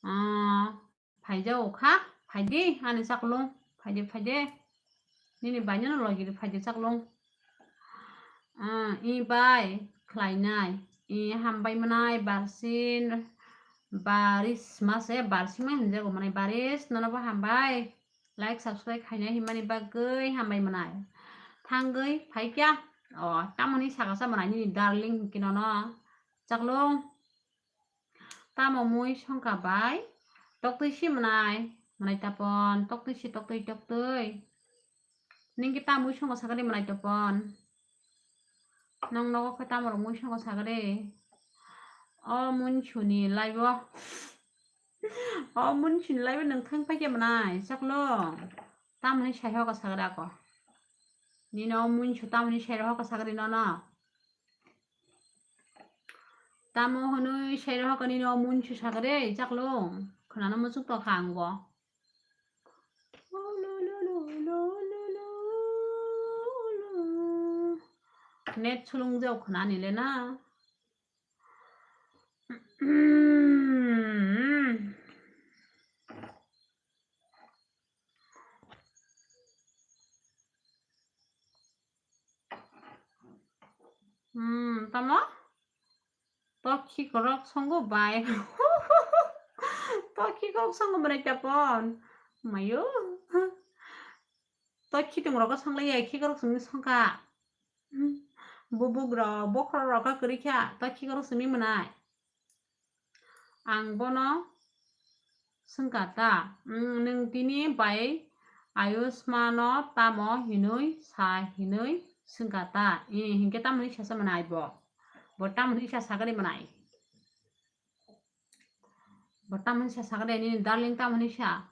ah, Phaijao kha, phaidi, ani chaklung, phaidi, phaidi. Nini baineno logi di, phaidi chaklung. Ah, i bai khlainai, i hambai manai, barsin, baris mase, barsin mai hinjago manai, baris, nono bo hambai. Like, subscribe khainai himani bagwi hambai manai. Thangwi phaikya, o, tamoni sakasa manai nini darling hinki nono. Chaklung. Tamo mui songkha bai? Toktwi si mwnai, mwnai tapon, toktwi si, toktwi, toktwi. Ningki ta mui songkha sakari mwnai tapon? Nong nogo khe tamo rok mui songkha sakari? O munsuni laibo. O munsuni laibo nung thang paikhe mwnai, chaklo. Tamoni sai hoka sakari ako. Nini o munsu tamoni sai hoka sakari nono. Tamo hwnwi sai rohorkani no munsu sakre chaklung khwnana muchuk tokha ang bo. Net sulung jao khwnani le na. Hmm, tamo? To khikorok songo bai. To khikorok songo bai tapon. Mayo. To khitung rogo songlai ya khikorok songni songka. Bubuk rok, bokhorok rok ka kwrwi kha. To khikorok simi mwnai. Ang bono swngkha ta, "Nwng tini bai Ayushmano tamo hinwi sa?" hinwi swngkha ta. Hinkhe tamoni sasa mwnai bo? Bo tamoni sa sakari mwnai? Bo tamoni sa sakari, nini darling tamoni sa?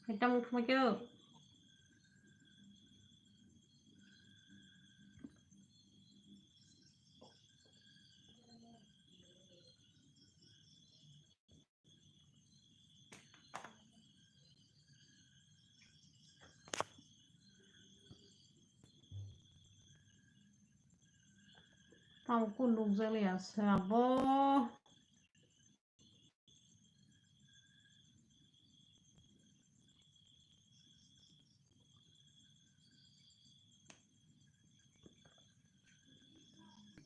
Hai, tamo thuma khe. Tamo kunu nukjak liya se abo.